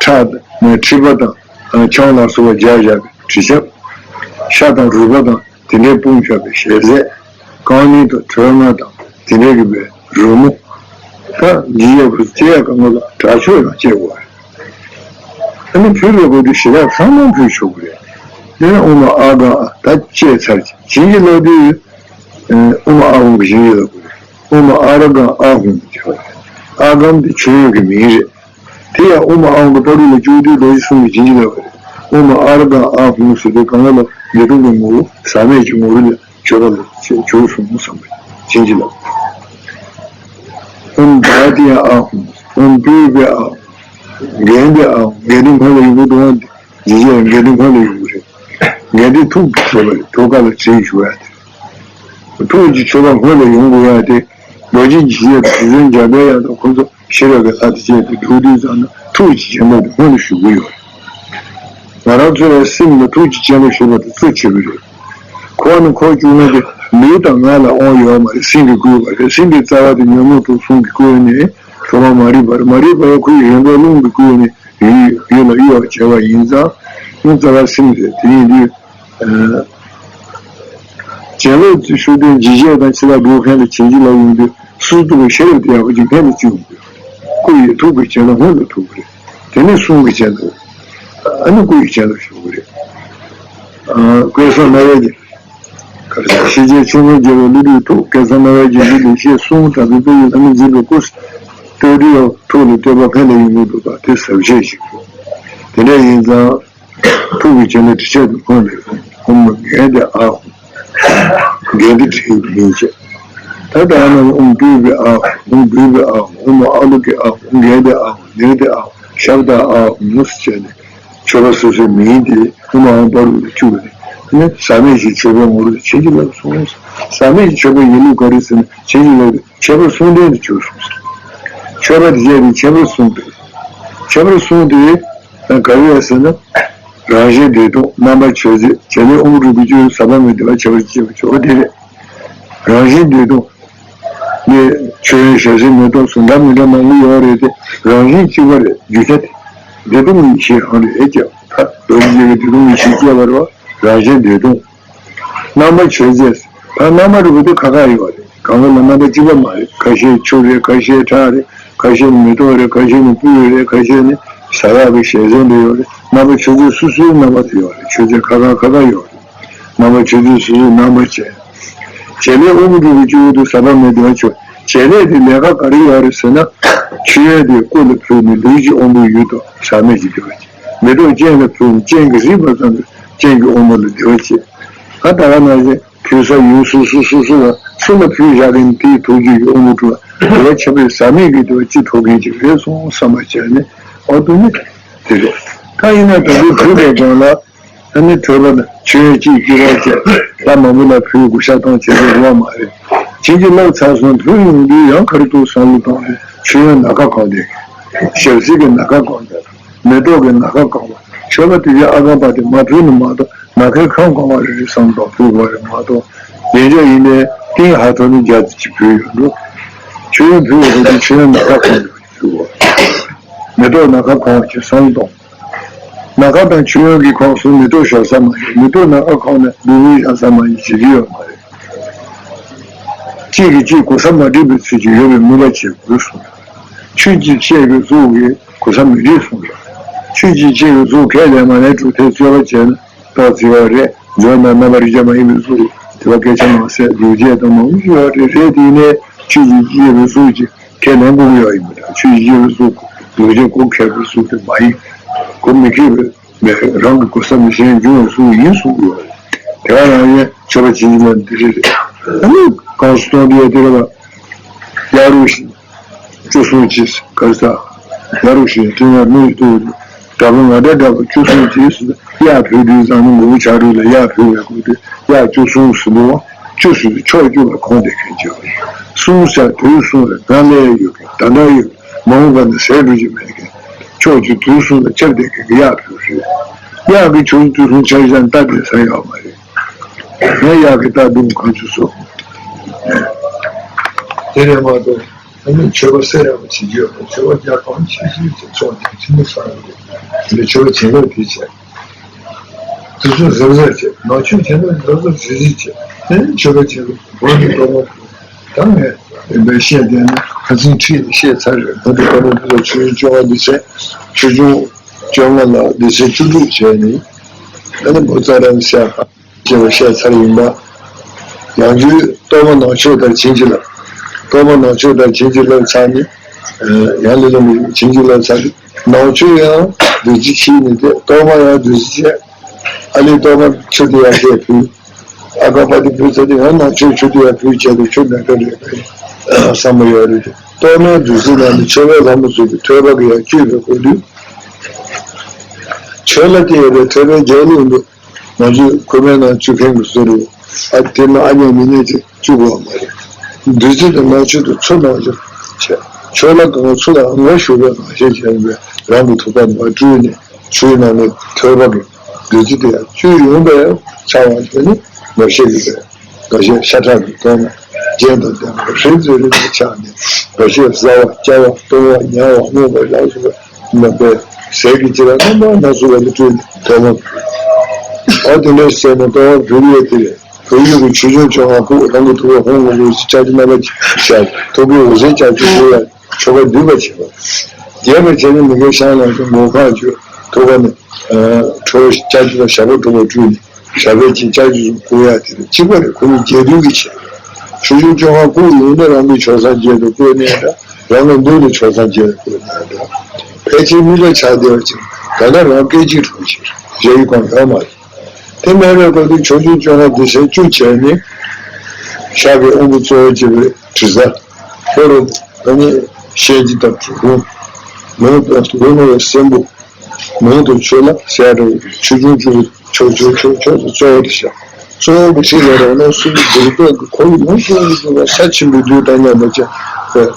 ཁྲག་དང་མཁྲིས་པ་དང་ཆང་ལ་སོགས་པ་སྦྱར་བཞག་པའི་དྲི་ཆབ། ཤ་དང་རུས་པ་དང་དེ་འདྲའི་སྤུངས་བཞག་པའི་ཞལ་ཟས། རྐང་གླིང་དང་ཁྲོས་མ་དང་དེ་འདྲའི་གི་པའི་རོལ་མོ། ད་འཇིགས་ཡས་ཁུ་ཚུར་སྤྱད་ཡ་གང་ག་ལ་དྲག་ཤོས་ཡང་སྤྱད་དགོས་པ་རེད། ཨ་ནི་ཕུལ་བའི་སྐབས་དུ་ཞལ་ལག་ཚང་མ་ཕུལ་ཆོག་གི་རེད། དེ་ནས་དབུ་མ་ཨ་ག་ད་བཅད་ཚར་གྱི་བྱིན་གྱིས་བརླབས་དུས། དབུ་མ་ཨ་ཧོང་གི་བྱིན་གྱིས་བརླབ་དགོས་རེད། དབུ་མ་ཨ་ར་ག་ཨ་ཧོང་གི་བྱ་བ་རེད། ཨ་གམ་དེ་མཆོད་ཡོན་གྱི་མིང་རེད། དེ་ཡང་དབུ་མ་ཨ་ཧོང་གི་བར་དུ་ལ་བཅུག་དུས་རྡོ་རྗེ་གསུམ་གྱི་བྱིན་གྱིས་བརླབས་པ་རེད། དབུ་མ་ཨ་ར་ག་ཨ་ཧོང་ཟེར་དུས་གང་ག་ལ་བདེ་སྟོང་གི་ངོ་བོ་ཟག་མེད་ཀྱི་ངོ་བོ་ལ་མཆོད་པ་ལ་བྱས་བྱུགས་སོང་བསམ་པ་བྱིན་གྱིས་བརླབས། ཨོཾ་བཛྲ་ཏི་ཡ་ཨ་ཧོང་། ཨོཾ་པུཥྤེ་ཨ་ཧོང་། གན་དྷེ་ཨ་ཧོང་། གན་དྷེ་སྔོན་ལ་ཡོང་གི་འདུག་ཨ། འདི་རྗེས་ལ་གན་དྷེ་སྔོན་ལ་ཡོང་གི་རེད། གན་དྷེ་ཐུགས་ཀྱི་མཆོད་པ་རེད། ཐུགས་ཀ་ལ་བྲིས་བཞག་ཡ་དེ། ཐུགས་ཀྱི་མཆོད་པ་སྔོན་ལ་ཡོང་དགོས་ཡ་དེ། རྡོ་རྗེ་འཇིགས་བྱེད་དང་རྗེ་བཙུན་འཇམ་པའི་དབྱངས་དང་ཁོ་ཚོ་ཤེས་རབ་ཀྱི་ལྷ་དེ་བཅས་ཏེ་འགྲོ་དུས་ཙམ་ན་ཐུགས་ཀྱི་བྱིན་རླབས་དེ་སྔོན་ལ་ཞུགས་ཀྱི་ཡོད་རེད། ང་རང་ཚོའི་སེམས་ལ་ཐུགས་ཀྱི་བྱིན་རླབས་ཞུགས་པ་དེ་གཙོ་ཆེ་གི་རེད། འཁོར་ནི་འཁོར་བཅུ་ལྔ་དེ་ལུས་དང་ངག་ལ་དབང་ཡོད་མ་རེད། སེམས་ཀྱིས་བསྐུལ་བ་རེད། སེམས་ཀྱི་རྩ་བ་དེ་ཉོན་མོངས་དུག་གསུམ་གྱིས་བསྐུལ་ནས་ཁྲོ་བ་མ་རིག་པ་རེད། མ་རིག་པ་ཡང་ཁོའི་རེ་འདོད་རླུང་གིས་བསྐུལ་ནས་ཡུལ་ཡུལ་ལ་གཡོ་བར་བྱེད་པ་ཡིན་ཙང་། སེམས་རྩ་བ་སེམས་རེད། དེ་ཡིན་དུས། བྱིན་རླབས་ཀྱི་ཤུགས་དེ་འཇིགས་བྱེད་དང་འཆི་བདག་སྒྲོལ་མཁན་ལ་བྱིན་གྱིས་བརླབས་ཡོང་དུས་སོ་སོ་སྟོབས་ཀྱི་ཤེས་རབ་དེ་ཡག་པོ་ཅིག་འཕེལ་ལ་བཅུག་ཡོང་དུས། སྐུ་ཡི་ཐུགས་ཀྱི་བྱིན་རླབས་སྔོན་ལ་ཐོབ་ཀྱི་རེད། དེ་ནས་གསུང་གི་བྱིན་རླབས། ཨ་ནི་སྐུ་ཡི་བྱིན་རླབས་ཞུགས་ཀྱི་རེད། བསྐལ་བཟང་སྨྲ་བའི་རྒྱལ། ཤེས་བྱའི་ཆོས་མགོན་རྒྱལ་བའི་བློ་གྲོས་ཐུགས། བསྐལ་བཟང་སྨྲ་བའི་རྒྱལ་གྱི་ལེགས་བཤད་གསུང་། དྲག་པོའི་དཔལ་ཡུལ་ལྷ་མིའི་འཛིན་པའི་སྐུ། བསྟོད་དུས་ཡང་ཐུགས་ལ་བསྟོད་པ་འཕེལ་ལ་ཡོང་གི་འདུག་པ་དེ་ཟབ་ཆོས་ཤིག་རེད། དེ་འདྲ་ཡིན་ཙང་། ཐུགས་ཀྱི་བྱིན་རླབས་དྲི་ཆབ་ཀྱི་ཁོང་ལས་ཨོཾ་གན་དྷེ་ཨ་ཧོ། གན་དྷེ་བྲིས་པ་ཡིན་ཅེས། ད་ལྟ་ཨ་ནི་ཨོཾ་པུཥྤེ་ཨ་ཧོ། ཨོཾ་པུཥྤེ་ཨ་ཧོ། ཨོཾ་ཨ་ལོ་ཀེ་ཨ་ཧོ། ཨོཾ་གན་དྷེ་ཨ་ཧོ། ནེ་རི་ཏེ་ཨ་ཧོ། ཤབྡ་ཨ་ཧོ་ཟེར་བྱས་ནས་མཆོད་པ་སོ་སོའི་མིང་དེ་ཨོཾ་ཨ་ཧོ་བར་དུ་བཅུག་ནས་ནི་ཟག་མེད་ཀྱི་མཆོད་པའི་ངོ་བོར་བྱིན་གྱིས་བརླབས་སོང་། ཟག་མེད་ཀྱི་མཆོད་པ་ཡིན་ལུགས་ག་རེ་ཟེར་ན་བྱིན་གྱིས་བརླབས་ཏེ་ཁྱད་པར་གསུམ་ལྡན་དུ་གྱུར་སོང་ཟེར། མཆོད་པ་དེ་བྱས་ཏེ་ཁྱད་པར་གསུམ་སྟེ། ཁྱད་པར་གསུམ་དེ། ག་རེ་རེད་ཟེར་ན། རང་བཞིན་བདེ་སྟོང་། རྣམ་པར་མཆོད་རྫས། བྱེད་ལས་དབང་པོའི་སྒྲུབ་པའི་སྤྱོད་ཡུལ་ཟག་པ་མེད་བདེ་བ་ཁྱད་པར་ཅན་ཅེས་པ་དེ་རེད། རང་བཞིན་བདེ་སྟོང་། འདི་མཆོད་ཡོན་ཞལ་ཟས་མེ་ཏོག་སོགས་འདྲ་མི་འདྲ་མང་པོ་ཡོད་རེད་དེ། རང་བཞིན་གཅིག་པ་རེད། རྒྱུ་ཆ་དེ་བདེ་སྟོང་གི་ཡེ་ཤེས་རང་རེད་ཀྱང་། ད་རྡོ་རྗེ་འཇིགས་བྱེད་ཀྱི་བདེ་སྟོང་གི་ཡེ་ཤེས་སྐྱེ་བ་རེད་བ། རང་བཞིན་བདེ་སྟོང་། རྣམ་པར་མཆོད་རྫས། ད་རྣམ་པར་རིག་པ་དེ་ཁ་ཁ་ཡོད་རེད། གང་ག་ལ་རྣམ་པ་གཅིག་པ་མ་རེད། ཁ་ཤས་ཆུ་རེད། ཁ་ཤས་ཁྲག་རེད། ཁ་ཤས་ནི་མེ་ཏོག་རེད། ཁ་ཤས་ནི་སྤོས་རེད། ཁ་ཤས་ནི་ཟ་ཡག་གི་ཞལ་ཟས་འདྲ་ཡོད་རེད། རྣམ་པར་མཆོད་རྫས་སོ་སོའི་རྣམ་པ་དེ་ཡོད་རེད། མཆོད་རྫས་ཁ་ཁ་ཁ་ཁ་ཡོད་རེད། རྣམ་པར་མཆོད་རྫས་སོ་སོའི་རྣམ་པ་བྱས། བྱེད་ལས་དབང་པོའི་སྒྲུབ་པའི་སྤྱོད་ཡུལ་དུ་ཟག་པ་མེད་བདེ་བ་ཆེ་བ། བྱེད་ལས་དེ་ལས་ཀ་ག་རེ་ཡོད་རེད་ཟེར་ན། མཆོད་ཡོན་དེ་སྐུ་ལ་ཕུལ་ནས་ལུས་ཀྱི་དབང་པོའི་ཡུལ་དུ་ཟག་མེད་ཀྱི་བདེ་བ་སྐྱེ། མེ་ཏོག་སྤྱན་ལ་ཕུལ་ནས་སྤྱན་གྱིས་རིག་པ་ཙམ་དུ་སྤྱན་གྱི་དབང་པོ་ལ་བདེ་བ་སྐྱེ། ད་ད་ག་ནང་བཞིན་ཕུལ་ས་ཡུལ་སོ་སོ་སོ་སོ་ལ་སུ་ལ་ཕུལ་བཞག་གིན་དེའི་ཐུགས་རྒྱུད་ཀྱི་དབང་པོ་དྲུག་ལ་བདེ་བ་ཁྱབ་པའི་ཟག་མེད་ཀྱི་བདེ་བ་ཅི་ཐོབ་མཁན་ཅིག་རེད་སོང་བསམ་པ་བྱས་ནས། ཨོ་དུ་ནི་དེ་རེད། ད་ཡིན་ན་དུ་འདི་ཕུལ་བའི་སྒང་ལ། ཨ་ནི་ཐོས་པ་དང་མཆོད་ཡོན་གཅིག་གཅིག་རེ་བྱས་ལྷ་མང་པོ་ལ་ཕུལ་དགུ་ཤ་གཏོང་བྱེད་དགོས་པ་མ་རེད། བྱིན་གྱིས་བརླབས་ཚར་སོང་ཕུལ་ཡོང་དུས་ཡང་ག་རེ་འདུག་བསམ་བློ་གཏོང་རེད། མཆོད་ཡོན་སྣ་ཁ་གང་དེ། ཞལ་ཟས་ཀྱི་སྣ་ཁ་གང་དེ། མེ་ཏོག་གི་སྣ་ཁ་གང་བ། མཆོད་པ་དེ་ཡི་ཨ་ག་པ་དེ་མ་ཕུལ་ནི་མ་གཏོགས་ནམ་མཁའི་ཁམས་གང་བ་རེ་རེ་བསམ་བློ་གཏོང་ཕུལ་དགོས་རེད་མ་གཏོགས། ཡིན་ཆོག་ཡིན་ནའི་ཏིང་ཧ་ཐོ་ནི་རྒྱ་ཙམ་ཅིག་ཕུལ་ཡོང་འགྲོ། མཆོད་ཡོན་ཕུལ་བ་དེ་མཆོད་ཡོན་སྣ་ཁ་གང་དེ་ཕུལ་བ། མེ་ཏོག་སྣ་ཁ་གང་བ་ཅིག་བསམ་བློ་གཏོང་། སྣ་ཁ་དང་མཆོད་ཡོན་གྱི་ཁོངས་སུ་མེ་ཏོག་བཞག་ས་མ་ཡིན། མེ་ཏོག་སྣ་ཁ་ཁོངས་ནས་འབུར་འབུར་བཞག་ས་མ་ཡིན། བྱེད་ཀྱི་ཡོད་མ་རེད། གཅིག་གིས་གཅིག་གོ་ས་མ་འགྲིག་པའི་ཚུལ་གྱིས་ཡོད་པའི་མོས་པ་བྱེད་དགོས་གསུངས། ཆོས་ཀྱི་ཆས་ཀྱི་གཟུགས་ཀྱིས་གོ་ས་མི་འགྲིག་གསུངས། ཆོས་ཀྱི་ཆས་ཀྱི་གཟུགས་ཁས་ལེན་མ་ལེན་གྲུབ་མཐས་རྩོད་པ་བྱས་ན་རྟོག་བརྩི་བ་རེད། མཛོད་ནང་རྣམ་པར་རིག་བྱེད་མ་ཡིན་པའི་གཟུགས་དེ་བ་སྐད་ཆ་མང་སའི་ལུས་བྱད་དང་མང་པོ་ཞིག་ཡོད་རེད། རེད་དེ་ནས་ཆོས་ཀྱི་ཆས་ཀྱི་གཟུགས་ཀྱིས་ཁས་ལེན་དགོས་ཀྱི་ཡོད་ཡིན་པ་དང་། ཆོས་ཀྱི་ཆས་ཀྱི་གཟུགས་ལུས་བྱད་གོ་ཁས་པའི་གཟུགས་དེ་མ་ཡིན། གོ་མི་ཁེགས་པའི་མེད། རང་གི་གོ་ས་མི་གཞན་འབྱུང་བའི་གཟུགས་ཡིན་གསུངས་ཡོད་རེད། དེ་ག་ནང་བཞིན་མཆོད་པ་བྱིན་གྱིས་བརླབས་འདི་རེད། ཨ་ནི་གང་སུ་གཏོང་དུས་ཡ་དེ་རེད་བ། ཡ་རུ་ཤི་བཅུ་གསུམ་གྱིས་གར་ས། ཡ་རུ་ཤི་སྤྲིན་ཡ་མི་ཡི་ཏུ། དྲག་པོ་ང་འདྲ་དྲག་པོ་བཅུ་གསུམ་གྱིས། གཡག་ཕུལ་དུས་ཙམ་ནས་མགོ་བོ་ཆག་རུ་ལ་གཡག་ཕུལ་བའི་སྐོར་དུ་གཡག་བཅུ་གསུམ་ཟིན་པོ་བཅུ་ཟིན་ཕྱོགས་བཅུ་ལ་གོང་དེ་མཁན་བྱེད་པ་རེད། གསུམ་ཟེར་དུས་གསུམ་ལ་ད་ལྟ་ཡོད་མཁན་ད་ལྟ་ཡོད་མ་འོངས་པ་ན་ཟད་འགྲོ་རྒྱུ་མེད་མཁན་ཕྱོགས་བཅུ་དུས་གསུམ་ལ་ཁྱབ་བསྡད་མཁན་གྱི་གཡག་ཕུལ་རེད། གཡག་གི་ཕྱོགས་བཅུ་དུས་གསུམ་ཆ་བཞག་ན་ལྟ་དེ་ས་ཡོད་མ་རེད། ངས་གཡག་གི་ལྟ་སྡུག་གང་བྱུང་སོང་། དེ་རེད་མ་གཏོགས། ཨ་ནི་མཆོད་པ་སེ་ར་བ་བྱེད་རྒྱུ་ཡོད་པ་མཆོད་པ་རྒྱ་གང་ཆེ་ཤོས་ཀྱི་ཚོགས་ཀྱི་ཐིམ་ས་རུ་དེ་མཆོད་པ་བྱེད་ལུགས་དེ་བྱས། དུས་ཚོད་གཟབ་གཟབ་བྱས་ནང་ཆོས་བྱེད་ན་གཟབ་གཟབ་གཟིགས་གཟིགས་བྱས་ཨ་ནི་མཆོད་པ་བྱེད་ལུགས་བོད་ཀྱི་ལྟ་བ་ད་ངས་བཤད་བསྡད་ན་ཁ་སང་ཁྲིད་ནས་བཤད་ཚར་རེད། བོད་ཀྱི་ལྟ་བ་དེ་ལ་ཆོས་ཆོས་ལྔ་སྡེ་ཚན་ཆོས་ཆུང་བཅོ་ལྔ་ལ་སྡེ་ཚན་བཅུ་དྲུག་བྱས་ནས་ཨ་ནི་བོད་རྩ་ར་ནས་བཤད་ཁ། ཅེས་པ་བཤད་ཚར་ཡིན་པ། ཡང་རྒྱུད་གཏོར་མ་ནང་མཆོད་ལྟར་བྱིན་གྱིས་བརླབ། གཏོར་མ་ནང་མཆོད་ལྟར་བྱིན་གྱིས་བརླབས་ཚར་ནས། ཡང་ལས་ལམ་བྱིན་གྱིས་བརླབས་ཚར་ནས་ནང་མཆོད་ཡང་བདུད་རྩི་ཕྱིས་ནས་ཏེ་གཏོར་མ་ཡང་བདུད་རྩི་བྱས། ཨ་ལས་གཏོར་མ་ཆུ་དེ་ཡང་བཅས་ཕུལ། ཨ་ཀ་པ་དེ་ཕུལ་ཚར་ཏེ་ཡང་ནང་མཆོད་ཆུ་དེ་ཡང་ཕུལ་བྱས་ཏེ་ཆུ་མེད་ཀ་རེད་པས་བསམ་པ་ཡོད་རེད་དེ་གཏོར་མའི་བདུད་རྩི་ནང་ནས་མཆོད་པའི་ལྷ་མོ་ཚོ་གི་ཐོད་པ་གི་ཡང་བཅུད་པའི་སྐོར་དུས། མཆོད་ལྷ་དེ་ཡོད་པའི་ཐོད་པའི་རྒྱལ་གླིང་དུ། ང་ཚོས་ཁོ་པའི་ནང་བཅུག་མཁན་གྱི་བཟོ་རེད། ཨ་དེ་མ་ཨ་མྱེས་མི་མྱེས་ཅིག་བཅུག་དགོས་པ་མ་རེད། བདུད་རྩི་དང་ནང་མཆོད་དུ་ཚུར་ནང་བཅུག་བྱས། ཆོ་ལ་གང་ཚུར་ལ་ངོ་ཤུག་པའི་ནང་བཤད་བྱས་པའི་རང་གི་ཐུགས་ཀ་མ་སྤྲུལ་ནས་ཆུའི་ནང་ནས་ཐོད་པ་གི་བདུད་རྩི་དེ་ཡང་བཅུག་ཡོང་པས་ཆགས་པ་དེ་ནི་ངོ་ཤེས་ཀྱི་རེད། འགའ་ཤས་ཤ་ཁྲག་གི་སྟོང་ན་རྒྱན་དང་ལྡན་པ་རི་ཙི་རི་ཙི་ཆགས་ནས་འགའ་ཤས་བཟའ་བ་བཅའ་བ་བཏུང་བ་ཉལ་བ་སྔོན་པ་ལ་སོགས་པ་རྣམ་པའི་ཟས་ཀྱི་བྱེ་བྲག་རྣམ་པ་སྣ་ཚོགས་པ་ལ་སྤྲུལ་ནས་གཏོར་མ་ཕུལ། ཨ་དེ་འདྲ་བྱས་ནས་གཏོར་མ་ཕུལ་ཡས་དེ་རེད། བོད་ཡུལ་གྱི་ཆོས་འབྱུང་བཅོ་ལྔ་ཁུག་རང་གི་ཐུགས་ཀ་ཧོང་གི་ལུས་སུ་ལྕགས་ཀྱུ་རྣམ་པ་ཅན་ཤར་ཐུགས་ཀའི་འོད་ཟེར་ལྕགས་ཀྱུ་བཀོད་ཡ། ཆོ་ག་བསྡུས་པ་བྱེད་པ། རྒྱས་པར་བྱས་ན་མི་དགེ་བཤགས་གནང་ཞིང་མགོན་ཁང་བརྗོད་ཐུགས་ཀ་ནས་ཁྲོ་བོ་ལྕགས་ཀྱུ་དང་ཞགས་པ་དྲུག་པ་སྤྲུལ་ནས་ཞགས་པའི་ཚེ་ལྕགས་ཀྱུ་བཀོད་ཡ་དེ་ལ་གཅིག་པ་རེད། ཁོ་གཉིས་རྒྱས་བསྡུས་ཀྱི་བྱེད། ཆོས་འབྱུང་བཅོ་ལྔ་ཁུག་ཡོད་ན་རང་གི་མཆོད་བཟང་རྒྱས་དང་བཀོད་ནས་འདྲ་རང་གི་མདུན་དུ་མཆོད་བཟང་རྒྱས་དང་བཀོད་ནས་འདྲ་ཕལ་ཆེར་མི་འདྲ་ཆགས་བསྡད་པ་ཅིག་ད་ལྟ་རང་སྐད་ཅིག་གྲོགས་ཅིག་རེད། གཞན་ཡུལ་གང་ཡོད་མ་རེད། དེ་མེད་པའི་སྐབས་དུ་ཆོས་འབྱུང་བཅོ་ལྔ་སྡེ་ཚན་བཅུ་བྱས་ནས་ཤར་གྱི་དབང་པོ་གཙོ་བོ་བྱས་པའི་དྲི་ཟ། ལྷོ་རུ་ད་ནི་ཤེལ་གྱི་འདབ་ཆུ་ཧཱུྃ། ནུབ་ཏུ་ཧཱུྃ་ནུ་བའི་སྲིན་པོ། ནུབ་ཏུ་ཆུ་ལ་ཟས་འདྲ་བའི་ཆོས་འབྱུང་བཅུ་ཆོས་ཆོས་ཆོས་ཆོས་སུ་གཙོ་བོ་དེ་བཞག་གཙོ་བོ་གི་ཁྲིད་ལ་རང་སྣང་གསུམ་གྱི་སྡུག་བསྔལ་གྱི་འཁོར་ལོ་ཡོངས་སུ་རྫོགས་པ་ས་ཆེན་པོའི་རྡུལ་དང་མཉམ་པ་ཅན་པས་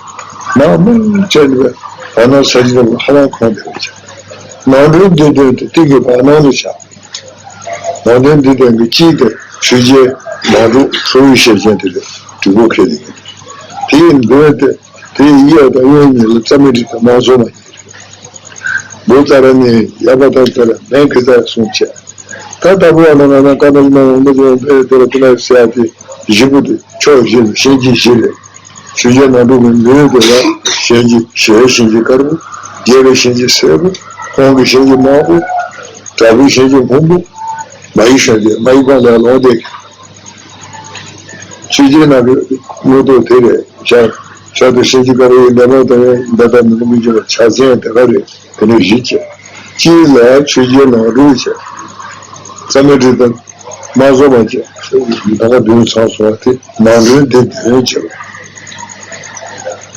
མ་མ་བྱས་ནས་བར་སྣང་ས་གཞི་ལ་ཧ་ལམ་གང་བདེ་བ་ཅན། ནང་ཁྲོལ་འདི་དོན་དུ་གཏིང་གི་བར་སྣང་དུ་བཞག་ནང་དོན་འདི་དོན་གྱི་གཅིག་དེ་ཆོས་རྒྱལ་ནང་འཁྲུག་ཁྲོ་བོའི་ཞལ་ཅན་དེ་རེད། དྲུག་པོ་ཁས་ལེན་གྱི་དེའི་མདུན་དེ་དེའི་གཡས་དང་གཡོན་གཉིས་ལ་རྩ་མེད་དྲི་དང་དམར་ཟོར་མ་གཉིས་རེད། མགོ་ཙ་ར་ནས་ཡ་པ་ཏ་ཙ་ར་མན་གི་ཙ་གསུངས་བྱས། ད་ལྟ་བུ་བ་ན་ང་ན་ཀ་ཏ་ལི་ན་འོང་མི་དེ་འོང་པའི་དེ་ལ་ཀུ་ན་ཟེར་ཡ་དེ་བཞི་པོ་དེ་ཕྱོགས་བཞི་ལ་ཤན་འབྱེད་བཞི་རེད། ཆོས་རྒྱལ་ནང་འཁྲུག་གི་མདུན་དེ་ལ་ཞལ་གྱི་ཞལ་ཞལ་གྱི་དཀར་པོ། རྒྱས་པའི་ཞལ་གྱི་སེར་པོ། ཁོང་གི་ཞལ་གྱི་དམར་པོ། དྲག་པོའི་ཞལ་གྱི་སྔོན་པོ། མ་ཡི་ཞལ་གྱི་མ་ཡི་ཁོང་ལ་ལོང་སྟེ། ཆོས་རྒྱལ་ནང་གི་དངོས་ཐོག་དེ་རེད་ཤག་ཕྱག་ཏུ་ཞལ་གྱི་དཀར་པོ་ཡི་འདབ་མ་དང་འདབ་དང་མི་མི་འགྱུར་བ་ཕྱག་མཚན་དེ་ག་རེད། དེ་ནས་བཞི་བྱས། གཅིག་ལ་ཆོས་རྒྱལ་ནང་འཁྲུག་བྱས། རྩ་མེད་དྲི་དང་། དམར་ཟོར་མ་བྱས། ད་ག་བདུན་ཚང་སོང་བ་དེ་ནང་དོན་འདི་དོན་བྱས།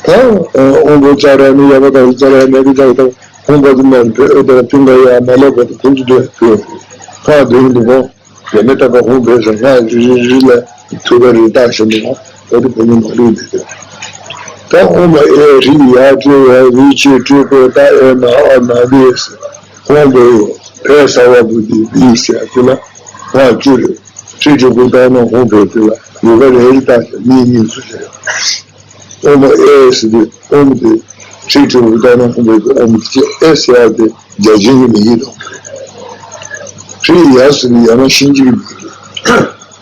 ད་དབང་པོ་ཙ་ར་ནི་ཡ་པ་ད་ཙ་ར་ནི་གི་ཙ་ར་ད་ཧོང་པ་དུ་མ་བོད་ཨེ་ད་ར་ཏིང་ག་ཡ་མ་ལ་པ་དུ་ཁུ་ཏུ་དོན་བོད་ཧ་དོན་དུ་གོ་ཡ་མེ་ད་ག་ཧོང་བོད་ཟེར་ང་རི་རི་རི་ལ་ཐུ་ག་རི་ད་ཤི་མི་ན་བོད་དུ་བོད་མི་མ་ལུས་འདི་དོན། ད་ཧོང་པ་ཨེ་རི་ཡ་ཏྲི་ཡ་རི་ཆི་ཏྲི་གོ་ད་ཨེ་ན་ཨ་ན་ལི་ཧོང་པོ་ཡོ་ཕེ་ས་བ་བུ་དི་བི་ཟེར་ཡ་དེ་ལ་ཧོང་བཅུ་རེད། ཁྲི་དྲུག་པོ་ད་ནང་ཧོང་ཕེ་དེ་ལ་ཡོ་ག་རེ་རི་ད་ཟེར་མི་གཉིས་སུ་ཟེར་ཡ། ཨོམ་ཨེ་ཟེར་དུས་ཨོམ་དེ་ཁྲི་དྲུག་པོ་ད་ནང་ཧོང་ཕེ་དེ་ཨོམ་དེ་ཨེ་ཟེར་ཡ་དེ་རྒྱ་ཆེན་གྱི་མི་ཡིན་ནོ། ཁྲི་ཡ་ཟེར་དུས་ཡ་མ་གཤིན་རྗེ་གི་མི་ཡིན།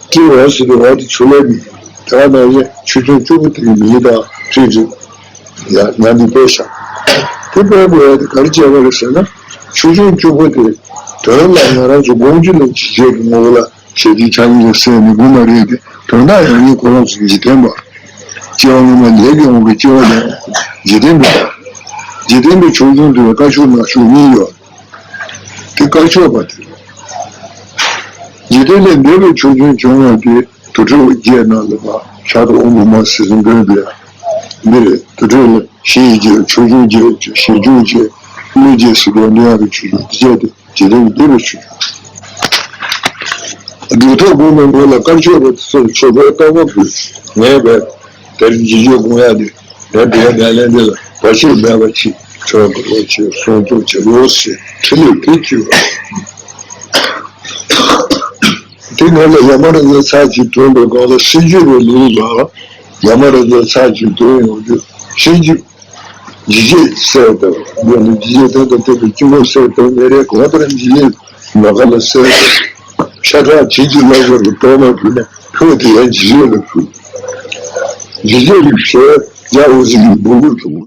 ཏི་འོ་ཟེར་དུས་འོ་དེ་ཆུ་ལྷའི་མི་ཡིན། ད་ནང་བཞིན་ཆོས་སྐྱོང་བཅུ་པོ་དེ་གི་མི་ཡིན་དང་ཁྲི་དྲུག་ཡ་ཉ་འདི་དཔེ་བཞག་དེ་དཔེ་དགོས་ཡ་དེ་ག་རེ་བྱས་པ་རེད་ཟེར་ན། ཆོས་སྐྱོང་བཅུ་པོ་དེ་དོན་ལ་ང་རང་ཚོ་དགོངས་བཅུ་ལ་ཇི་བྱེད་ཀྱི་ངོ་བོ་ལ། ཞལ་གྱི་ཕྱག་གཉིས་ཀྱི་སྲས་ནི་དགུ་མ་རེད་དེ་དོན་དག་ཡང་ཡིན་ཁོ་རང་ཚོ་འཇིག་རྟེན་པ། སྐྱེ་བ་སྔ་མ་ལས་ཀྱི་དབང་གིས་སྐྱེ་བ་ལེན་འཇིག་རྟེན་པ། འཇིག་རྟེན་པའི་ཆོས་སྐྱོང་དེ་བས་དཀར་ཕྱོགས་ནག་ཕྱོགས་གཉིས་ཡོད། དེ་དཀར་ཕྱོགས་པ་དེ་རེད། འཇིག་རྟེན་ལས་འདས་པའི་ཆོས་སྐྱོང་བཅོ་ལྔ་དེ་དུར་ཁྲོད་བརྒྱད་ནང་ལ་བ་ཤ་དང་དབང་པོ་མ་སྲིད་གསུམ་འདོན་པའི་འདི་རེད། དུར་ཁྲོད་ལ་ཞི་ཡི་རྗེ་ཆོས་སྐྱོང་རྗེ་ཞི་སྐྱོང་རྗེ་ཀླུ་རྗེ་སྲིད་པའི་འདི་ཡང་གི་ཆོས་སྐྱོང་དེ་བཅས་དེ། འཇིག་རྟེན་འདས་པའི་ཆོས་སྐྱོང་ སྒྲུབ་ཐབས་དགོས་མི་དགོས་ལ་དཀར་ཕྱོགས་རུ་སོགས་ཆོས་པའི་བཀའ་བབས་དགོས། ངས་བས་དེར་འཇིགས་བྱེད་སྒོམ་ཡག་དེ་ངས་དེ་ཡང་ངས་ལན་འདི་ལ་བར་ཆད་མེད་པ་ཅིག་ཆོག་གི་རོགས་ཆེ་སྲུང་སྐྱོབ་བྱེད་རོགས་ཞེས་ཕྲིན་ལས་ཕེབས་ཀྱི་ཡོད། དེ་ངས་ལ་ཡ་མ་ར་ཛ་ཚར་གཅིག་ཐོན་པའི་སྒང་ལ་སྲིད་ཇུས་རུ་ལུགས་ལ་ཡ་མ་ར་ཛ་ཚར་གཅིག་ཐོན་ཡོང་རྒྱུ་སྲིད་ཇུས། འཇིགས་བྱེད་བསལ་དང་། འདི་ནི་འཇིགས་བྱེད་དོན་དང་ལྡན་པའི་སྐྱིད་སྨོན་བསལ་དང་ནི་རེད། གང་ལྟར་འཇིགས་བྱེད་ལ་ཁ་ལ་བསལ་དང་། ཤ་ཁྲག་བྱིན་གྱིས་བརླབས་པར་གཏོར་མ་ཕུལ་ནས་ཕུལ་དེ་ཡང་འཇིགས་བྱེད་ལ་ཕུལ། འཇིགས་བྱེད་ལ་བསལ་ཡང་འོ་ཟིག་གི་འབུ་གུ་བྱུང་